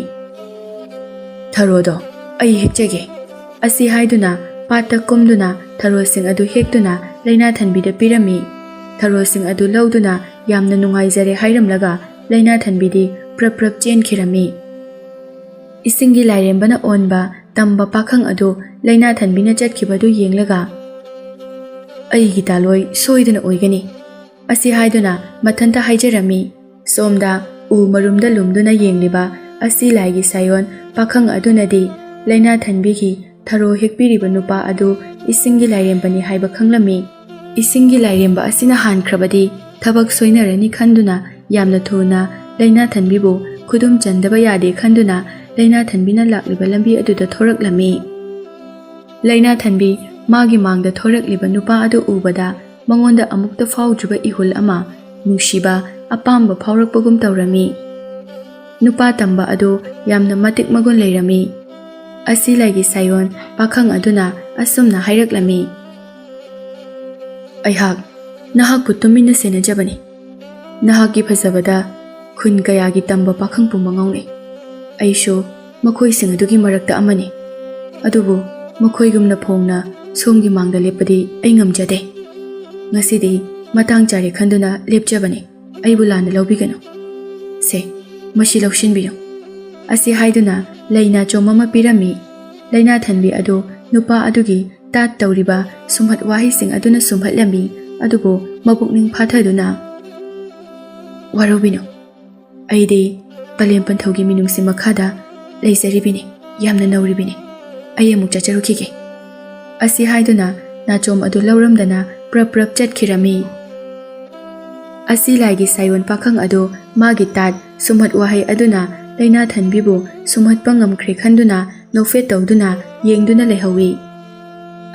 "ꯊꯔꯣꯗꯣ ꯑꯩ ꯍꯦꯛꯆꯒꯦ꯫" ꯑꯁꯤ ꯍꯥꯏꯗꯨꯅ ꯄꯥꯠꯇ ꯀꯨꯝꯗꯨꯅ ꯊꯔꯣꯁꯤꯡ ꯑꯗꯨ ꯍꯦꯛꯇꯨꯅ ꯂꯩꯅꯥꯊꯟꯕꯤꯗ ꯄꯤꯔꯝꯃꯤ꯫ ꯊꯔꯣꯁꯤꯡ ꯑꯗꯨ ꯂꯧꯗꯨꯅ ꯌꯥꯝꯅ ꯅꯨꯡꯉꯥꯏꯖꯔꯦ ꯍꯥꯏꯔꯝꯂꯒ ꯂꯩꯅꯥꯊꯟꯕꯤꯗꯤ ꯄ꯭ꯔꯞ ꯄ꯭ꯔꯞ ꯆꯦꯟꯈꯤꯔꯝꯃꯤ꯫ ꯏꯁꯤꯡꯒꯤ ꯂꯥꯏꯔꯦꯝꯕꯅ ꯑꯣꯟꯕ ꯇꯝꯕ ꯄꯥꯈꯪ ꯑꯗꯨ ꯂꯩꯅꯥꯊꯟꯕꯤꯅ ꯆꯠꯈꯤꯕꯗꯨ ꯌꯦꯡꯂꯒ, "ꯑꯩꯒꯤ ꯇꯥꯂꯣꯏ ꯁꯣꯏꯗꯅ ꯑꯣꯏꯒꯅꯤ" ꯑꯁꯤ ꯍꯥꯏꯗꯨꯅ ꯃꯊꯟꯇ ꯍꯥꯏꯖꯔꯝꯃꯤ꯫ ꯁꯣꯝꯗ ꯎ ꯃꯔꯨꯝꯗ ꯂꯨꯝꯗꯨꯅ ꯌꯦꯡꯂꯤꯕ ꯑꯁꯤ ꯂꯥꯏꯒꯤ ꯁꯥꯌꯣꯟ ꯄꯥꯈꯪ ꯑꯗꯨꯅꯗꯤ ꯂꯩꯅꯥꯊꯟꯕꯤꯒꯤ ꯊꯔꯣ ꯍꯦꯛꯄꯤꯔꯤꯕ ꯅꯨꯄꯥ ꯑꯗꯨ ꯏꯁꯤꯡꯒꯤ ꯂꯥꯏꯔꯦꯝꯕꯅꯤ ꯍꯥꯏꯕ ꯈꯪꯂꯝꯃꯤ꯫ ꯏꯁꯤꯡꯒꯤ ꯂꯥꯏꯔꯦꯝꯕ ꯑꯁꯤꯅ ꯍꯥꯟꯈ꯭ꯔꯕꯗꯤ ꯊꯕꯛ ꯁꯣꯏꯅꯔꯅꯤ ꯈꯟꯗꯨꯅ ꯌꯥꯝꯅ ꯊꯨꯅ ꯂꯩꯅꯥꯊꯟꯕꯤꯕꯨ ꯈꯨꯗꯨꯝ ꯆꯟꯗꯕ ꯌꯥꯗꯦ ꯈꯟꯗꯨꯅ ꯂꯩꯅꯥꯊꯟꯕꯤꯅ ꯂꯥꯛꯂꯤꯕ ꯂꯝꯕꯤ ꯑꯗꯨꯗ ꯊꯣꯔꯛꯂꯝꯃꯤ꯫ ꯂꯩꯅꯥꯊꯟꯕꯤ ꯃꯥꯒꯤ ꯃꯥꯡꯗ ꯊꯣꯔꯛꯂꯤꯕ ꯅꯨꯄꯥ ꯑꯗꯨ ꯎꯕꯗ ꯃꯉꯣꯟꯗ ꯑꯃꯨꯛꯇ ꯐꯥꯎꯗ꯭ꯔꯤꯕ ꯏꯍꯨꯜ ꯑꯃ, ꯅꯨꯡꯁꯤꯕ, ꯑꯄꯥꯝꯕ ꯐꯥꯎꯔꯛꯄꯒꯨꯝ ꯇꯧꯔꯝꯃꯤ꯫ ꯅꯨꯄꯥ ꯇꯝꯕ ꯑꯗꯨ ꯌꯥꯝꯅ ꯃꯇꯤꯛ ꯃꯒꯨꯟ ꯂꯩꯔꯝꯃꯤ꯫ ꯑꯁꯤ ꯂꯥꯏꯒꯤ ꯁꯥꯌꯣꯟ ꯄꯥꯈꯪ ꯑꯗꯨꯅ ꯑꯁꯨꯝꯅ ꯍꯥꯏꯔꯛꯂꯝꯃꯤ, "ꯑꯩꯍꯥꯛ ꯅꯍꯥꯛꯄꯨ ꯇꯨꯃꯤꯟꯅ ꯁꯦꯟꯅꯖꯕꯅꯤ꯫ ꯅꯍꯥꯛꯀꯤ ꯐꯖꯕꯗ ꯈꯨꯟ ꯀꯌꯥꯒꯤ ꯇꯝꯕ ꯄꯥꯈꯪ ꯄꯨꯝꯕ ꯉꯥꯎꯅꯩ꯫ ꯑꯩꯁꯨ ꯃꯈꯣꯏꯁꯤꯡ ꯑꯗꯨꯒꯤ ꯃꯔꯛꯇ ꯑꯃꯅꯤ꯫ ꯑꯗꯨꯕꯨ ꯃꯈꯣꯏꯒꯨꯝꯅ ꯐꯣꯡꯅ ꯁꯣꯝꯒꯤ ꯃꯥꯡꯗ ꯂꯦꯞꯄꯗꯤ ꯑꯩ ꯉꯝꯖꯗꯦ꯫ ꯉꯁꯤꯗꯤ ꯃꯇꯥꯡ ꯆꯥꯔꯦ ꯈꯟꯗꯨꯅ ꯂꯦꯞꯆꯕꯅꯤ꯫ ꯑꯩꯕꯨ ꯂꯥꯟꯅ ꯂꯧꯕꯤꯒꯅꯨ꯫ ꯁꯦ, ꯃꯁꯤ ꯂꯧꯁꯤꯟꯕꯤꯌꯨ꯫" ꯑꯁꯤ ꯍꯥꯏꯗꯨꯅ ꯂꯩꯅꯥꯆꯣꯝ ꯑꯃ ꯄꯤꯔꯝꯃꯤ꯫ ꯂꯩꯅꯥꯊꯟꯕꯤ ꯑꯗꯨ ꯅꯨꯄꯥ ꯑꯗꯨꯒꯤ ꯇꯥꯠ ꯇꯧꯔꯤꯕ ꯁꯨꯝꯍꯠ ꯋꯥꯍꯩꯁꯤꯡ ꯑꯗꯨꯅ ꯁꯨꯝꯍꯠꯂꯝꯃꯤ꯫ ꯑꯗꯨꯕꯨ ꯃꯄꯨꯛꯅꯤꯡ ꯐꯥꯊꯗꯨꯅ, "ꯋꯥꯔꯧꯕꯤꯅꯨ, ꯑꯩꯗꯤ ꯄꯂꯦꯝ ꯄꯟꯊꯧꯒꯤ ꯃꯤꯅꯨꯡꯁꯤ ꯃꯈꯥꯗ ꯂꯩꯖꯔꯤꯕꯤꯅꯤ, ꯌꯥꯝꯅ ꯅꯧꯔꯤꯕꯤꯅꯤ꯫ ꯑꯩ ꯑꯃꯨꯛ ꯆꯠꯆꯔꯨꯈꯤꯒꯦ" ꯑꯁꯤ ꯍꯥꯏꯗꯨꯅ ꯅꯥꯆꯣꯝ ꯑꯗꯨ ꯂꯧꯔꯝꯗꯅ ꯄ꯭ꯔꯞ ꯄ꯭ꯔꯞ ꯆꯠꯈꯤꯔꯝꯃꯤ꯫ ꯑꯁꯤ ꯂꯥꯏꯒꯤ ꯁꯥꯌꯣꯟ ꯄꯥꯈꯪ ꯑꯗꯨ ꯃꯥꯒꯤ ꯇꯥꯠ ꯁꯨꯝꯍꯠ ꯋꯥꯍꯩ ꯑꯗꯨꯅ ꯂꯩꯅꯥꯊꯟꯕꯤꯕꯨ ꯁꯨꯝꯍꯠꯄ ꯉꯝꯈ꯭ꯔꯦ ꯈꯟꯗꯨꯅ ꯅꯣꯛꯐꯦꯠ ꯇꯧꯗꯨꯅ ꯌꯦꯡꯗꯨꯅ ꯂꯩꯍꯧꯏ꯫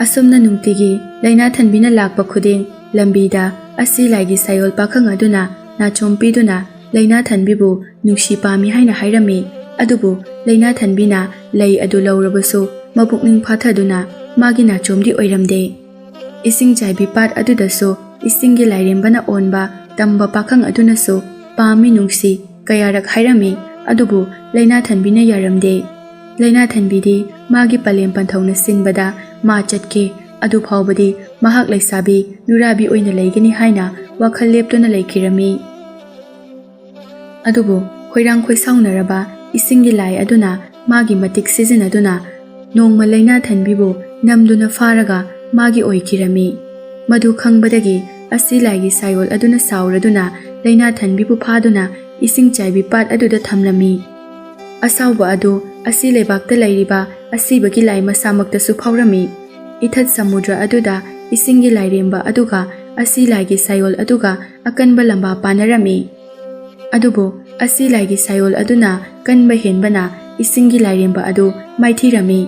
ꯑꯁꯨꯝꯅ ꯅꯨꯡꯇꯤꯒꯤ ꯂꯩꯅꯥꯊꯟꯕꯤꯅ ꯂꯥꯛꯄ ꯈꯨꯗꯤꯡ ꯂꯝꯕꯤꯗ ꯑꯁꯤ ꯂꯥꯏꯒꯤ ꯁꯥꯌꯣꯜ ꯄꯥꯈꯪ ꯑꯗꯨꯅ ꯅꯥꯆꯣꯝ ꯄꯤꯗꯨꯅ ꯂꯩꯅꯥꯊꯟꯕꯤꯕꯨ ꯅꯨꯡꯁꯤ ꯄꯥꯝꯃꯤ ꯍꯥꯏꯅ ꯍꯥꯏꯔꯝꯃꯤ꯫ ꯑꯗꯨꯕꯨ ꯂꯩꯅꯥꯊꯟꯕꯤꯅ ꯂꯩ ꯑꯗꯨ ꯂꯧꯔꯕꯁꯨ ꯃꯄꯨꯛꯅꯤꯡ ꯐꯥꯊꯗꯨꯅ ꯃꯥꯒꯤ ꯅꯥꯆꯣꯝꯗꯤ ꯑꯣꯏꯔꯝꯗꯦ꯫ ꯏꯁꯤꯡ ꯆꯥꯏꯕꯤ ꯄꯥꯠ ꯑꯗꯨꯗꯁꯨ ꯏꯁꯤꯡꯒꯤ ꯂꯥꯏꯔꯦꯝꯕꯅ ꯑꯣꯟꯕ ꯇꯝꯕ ꯄꯥꯈꯪ ꯑꯗꯨꯅꯁꯨ ꯄꯥꯝꯃꯤ ꯅꯨꯡꯁꯤ ꯀꯌꯥꯔꯛ ꯍꯥꯏꯔꯝꯃꯤ, ꯑꯗꯨꯕꯨ ꯂꯩꯅꯥꯊꯟꯕꯤꯅ ꯌꯥꯔꯝꯗꯦ꯫ ꯂꯩꯅꯥꯊꯟꯕꯤꯗꯤ ꯃꯥꯒꯤ ꯄꯂꯦꯝ ꯄꯟꯊꯧꯅ ꯁꯤꯟꯕꯗ ꯃꯥ ꯆꯠꯀꯦ, ꯑꯗꯨ ꯐꯥꯎꯕꯗꯤ ꯃꯍꯥꯛ ꯂꯩꯁꯥꯕꯤ ꯅꯨꯔꯥꯕꯤ ꯑꯣꯏꯅ ꯂꯩꯒꯅꯤ ꯍꯥꯏꯅ ꯋꯥꯈꯜ ꯂꯦꯞꯇꯨꯅ ꯂꯩꯈꯤꯔꯝꯃꯤ꯫ ꯑꯗꯨꯕꯨ ꯈꯣꯏꯔꯥꯡ ꯈꯣꯏꯁꯥꯎꯅꯔꯕ ꯏꯁꯤꯡꯒꯤ ꯂꯥꯏ ꯑꯗꯨꯅ ꯃꯥꯒꯤ ꯃꯇꯤꯛ ꯁꯤꯖꯤꯟꯅꯗꯨꯅ ꯅꯣꯡꯃ ꯂꯩꯅꯥꯊꯟꯕꯤꯕꯨ ꯅꯝꯗꯨꯅ ꯐꯥꯔꯒ ꯃꯥꯒꯤ ꯑꯣꯏꯈꯤꯔꯝꯃꯤ꯫ ꯃꯗꯨ ꯈꯪꯕꯗꯒꯤ ꯑꯁꯤ ꯂꯥꯏꯒꯤ ꯁꯥꯌꯣꯜ ꯑꯗꯨꯅ ꯁꯥꯎꯔꯗꯨꯅ ꯂꯩꯅꯥꯊꯟꯕꯤꯕꯨ ꯐꯥꯗꯨꯅ ꯏꯁꯤꯡ ꯆꯥꯏꯕꯤ ꯄꯥꯠ ꯑꯗꯨꯗ ꯊꯝꯂꯝꯃꯤ꯫ ꯑꯁꯥꯎꯕ ꯑꯗꯨ ꯑꯁꯤ ꯂꯩꯕꯥꯛꯇ ꯂꯩꯔꯤꯕ ꯑꯁꯤꯕꯒꯤ ꯂꯥꯏ ꯃꯁꯥꯃꯛꯇꯁꯨ ꯐꯥꯎꯔꯝꯃꯤ꯫ ꯏꯊꯠ ꯁꯃꯨꯗ꯭ꯔ ꯑꯗꯨꯗ ꯏꯁꯤꯡꯒꯤ ꯂꯥꯏꯔꯦꯝꯕ ꯑꯗꯨꯒ ꯑꯁꯤ ꯂꯥꯏꯒꯤ ꯁꯥꯌꯣꯜ ꯑꯗꯨꯒ ꯑꯀꯟꯕ ꯂꯝꯕꯥ ꯄꯥꯅꯔꯝꯃꯤ꯫ ꯑꯗꯨꯕꯨ ꯑꯁꯤ ꯂꯥꯏꯒꯤ ꯁꯥꯌꯣꯜ ꯑꯗꯨꯅ ꯀꯟꯕ ꯍꯦꯟꯕꯅ ꯏꯁꯤꯡꯒꯤ ꯂꯥꯏꯔꯦꯝꯕ ꯑꯗꯨ ꯃꯥꯏꯊꯤꯔꯝꯃꯤ꯫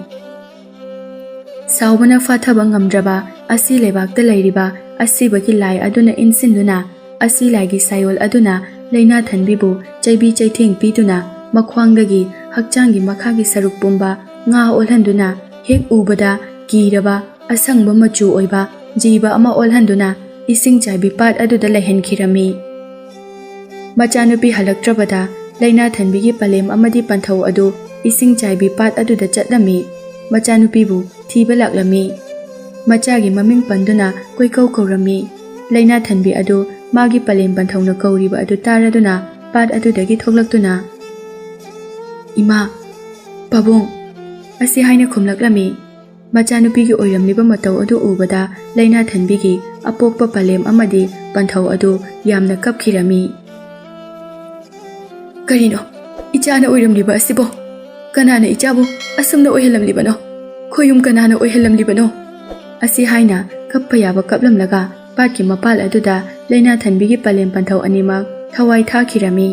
ꯁꯥꯎꯕꯅ ꯐꯥꯊꯕ ꯉꯝꯗ꯭ꯔꯕ ꯑꯁꯤ ꯂꯩꯕꯥꯛꯇ ꯂꯩꯔꯤꯕ ꯑꯁꯤꯕꯒꯤ ꯂꯥꯏ ꯑꯗꯨꯅ ꯏꯟꯁꯤꯟꯗꯨꯅ ꯑꯁꯤ ꯂꯥꯏꯒꯤ ꯁꯥꯌꯣꯜ ꯑꯗꯨꯅ ꯂꯩꯅꯥꯊꯟꯕꯤꯕꯨ ꯆꯩꯕꯤ ꯆꯩꯊꯦꯡ ꯄꯤꯗꯨꯅ ꯃꯈ꯭ꯋꯥꯡꯗꯒꯤ ꯍꯛꯆꯥꯡꯒꯤ ꯃꯈꯥꯒꯤ ꯁꯔꯨꯛ ꯄꯨꯝꯕ ꯉꯥ ꯑꯣꯜꯍꯟꯗꯨꯅ ꯍꯦꯛ ꯎꯕꯗ ꯀꯤꯔꯕ ꯑꯁꯪꯕ ꯃꯆꯨ ꯑꯣꯏꯕ ꯖꯤꯕ ꯑꯃ ꯑꯣꯜꯍꯟꯗꯨꯅ ꯏꯁꯤꯡ ꯆꯥꯏꯕꯤ ꯄꯥꯠ ꯑꯗꯨꯗ ꯂꯩꯍꯟꯈꯤꯔꯝꯃꯤ꯫ ꯃꯆꯥꯅꯨꯄꯤ ꯍꯜꯂꯛꯇ꯭ꯔꯕꯗ ꯂꯩꯅꯥꯊꯟꯕꯤꯒꯤ ꯄꯂꯦꯝ ꯑꯃꯗꯤ ꯄꯟꯊꯧ ꯑꯗꯨ ꯏꯁꯤꯡ ꯆꯥꯏꯕꯤ ꯄꯥꯠ ꯑꯗꯨꯗ ꯆꯠꯂꯝꯃꯤ꯫ ꯃꯆꯥꯅꯨꯄꯤꯕꯨ ꯊꯤꯕ ꯂꯥꯛꯂꯝꯃꯤ꯫ ꯃꯆꯥꯒꯤ ꯃꯃꯤꯡ ꯄꯟꯗꯨꯅ ꯀꯣꯏꯀꯧ ꯀꯧꯔꯝꯃꯤ꯫ ꯂꯩꯅꯥꯊꯟꯕꯤ ꯑꯗꯨ ꯃꯥꯒꯤ ꯄꯂꯦꯝ ꯄꯟꯊꯧꯅ ꯀꯧꯔꯤꯕ ꯑꯗꯨ ꯇꯥꯔꯗꯨꯅ ꯄꯥꯠ ꯑꯗꯨꯗꯒꯤ ꯊꯣꯛꯂꯛꯇꯨꯅ, "ꯏꯃꯥ, ꯄꯥꯕꯨꯡ" ꯑꯁꯤ ꯍꯥꯏꯅ ꯈꯨꯝꯂꯛꯂꯝꯃꯤ꯫ ꯃꯆꯥꯅꯨꯄꯤꯒꯤ ꯑꯣꯏꯔꯝꯂꯤꯕ ꯃꯇꯧ ꯑꯗꯨ ꯎꯕꯗ ꯂꯩꯅꯥꯊꯟꯕꯤꯒꯤ ꯑꯄꯣꯛꯄ ꯄꯂꯦꯝ ꯑꯃꯗꯤ ꯄꯟꯊꯧ ꯑꯗꯨ ꯌꯥꯝꯅ ꯀꯞꯈꯤꯔꯝꯃꯤ꯫ "ꯀꯔꯤꯅꯣ ꯏꯆꯥꯅ ꯑꯣꯏꯔꯝꯂꯤꯕ ꯑꯁꯤꯕꯣ? ꯀꯅꯥꯅ ꯏꯆꯥꯕꯨ ꯑꯁꯨꯝꯅ ꯑꯣꯏꯍꯜꯂꯝꯂꯤꯕꯅꯣ? ꯈꯣꯏꯌꯨꯝ ꯀꯅꯥꯅ ꯑꯣꯏꯍꯜꯂꯝꯂꯤꯕꯅꯣ?" ꯑꯁꯤ ꯍꯥꯏꯅ ꯀꯞꯄ ꯌꯥꯕ ꯀꯞꯂꯝꯂꯒ ꯄꯥꯠꯀꯤ ꯃꯄꯥꯜ ꯑꯗꯨꯗ ꯂꯩꯅꯥꯊꯟꯕꯤꯒꯤ ꯄꯂꯦꯝ ꯄꯟꯊꯧ ꯑꯅꯤꯃꯛ ꯊꯋꯥꯏ ꯊꯥꯈꯤꯔꯝꯃꯤ꯫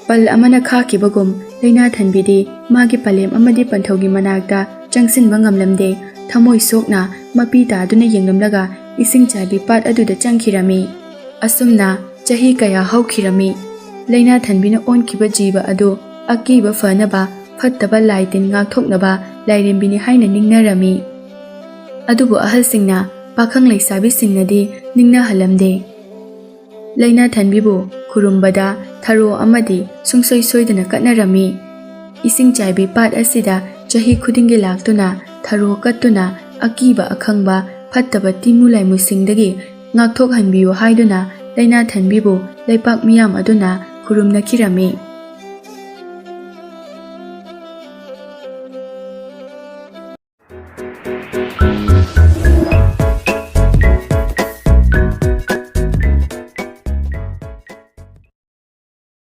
ꯄꯜ ꯑꯃꯅ ꯈꯥꯈꯤꯕꯒꯨꯝ ꯂꯩꯅꯥꯊꯟꯕꯤꯗꯤ ꯃꯥꯒꯤ ꯄꯂꯦꯝ ꯑꯃꯗꯤ ꯄꯟꯊꯧꯒꯤ ꯃꯅꯥꯛꯇ ꯆꯪꯁꯤꯟꯕ ꯉꯝꯂꯝꯗꯦ꯫ ꯊꯃꯣꯏ ꯁꯣꯛꯅ ꯃꯄꯤ ꯇꯥꯗꯨꯅ ꯌꯦꯡꯂꯝꯂꯒ ꯏꯁꯤꯡ ꯆꯥꯏꯕꯤ ꯄꯥꯠ ꯑꯗꯨꯗ ꯆꯪꯈꯤꯔꯝꯃꯤ꯫ ꯑꯁꯨꯝꯅ ꯆꯍꯤ ꯀꯌꯥ ꯍꯧꯈꯤꯔꯝꯃꯤ꯫ ꯂꯩꯅꯥꯊꯟꯕꯤꯅ ꯑꯣꯟꯈꯤꯕ ꯖꯤꯕ ꯑꯗꯨ ꯑꯀꯤꯕ ꯐꯅꯕ, ꯐꯠꯇꯕ ꯂꯥꯏ ꯇꯤꯟ ꯉꯥꯛꯊꯣꯛꯅꯕ ꯂꯥꯏꯔꯦꯝꯕꯤꯅꯤ ꯍꯥꯏꯅ ꯅꯤꯡꯅꯔꯝꯃꯤ꯫ ꯑꯗꯨꯕꯨ ꯑꯍꯜꯁꯤꯡꯅ ꯄꯥꯈꯪ ꯂꯩꯁꯥꯕꯤꯁꯤꯡꯅꯗꯤ ꯅꯤꯡꯅꯍꯜꯂꯝꯗꯦ꯫ ꯂꯩꯅꯥꯊꯟꯕꯤꯕꯨ ꯈꯨꯔꯨꯝꯕꯗ ꯊꯔꯣ ꯑꯃꯗꯤ ꯁꯨꯡꯁꯣꯏ ꯁꯣꯏꯗꯅ ꯀꯠꯅꯔꯝꯃꯤ꯫ ꯏꯁꯤꯡ ꯆꯥꯏꯕꯤ ꯄꯥꯠ ꯑꯁꯤꯗ ꯆꯍꯤ ꯈꯨꯗꯤꯡꯒꯤ ꯂꯥꯛꯇꯨꯅ ꯊꯔꯣ ꯀꯠꯇꯨꯅ ꯑꯀꯤꯕ ꯑꯈꯪꯕ ꯐꯠꯇꯕ ꯇꯤꯃꯨ ꯂꯥꯏꯃꯨꯁꯤꯡꯗꯒꯤ ꯉꯥꯛꯊꯣꯛꯍꯟꯕꯤꯌꯨ ꯍꯥꯏꯗꯨꯅ ꯂꯩꯅꯥꯊꯟꯕꯤꯕꯨ ꯂꯩꯄꯥꯛ ꯃꯤꯌꯥꯝ ꯑꯗꯨꯅ ꯈꯨꯔꯨꯝꯅꯈꯤꯔꯝꯃꯤ꯫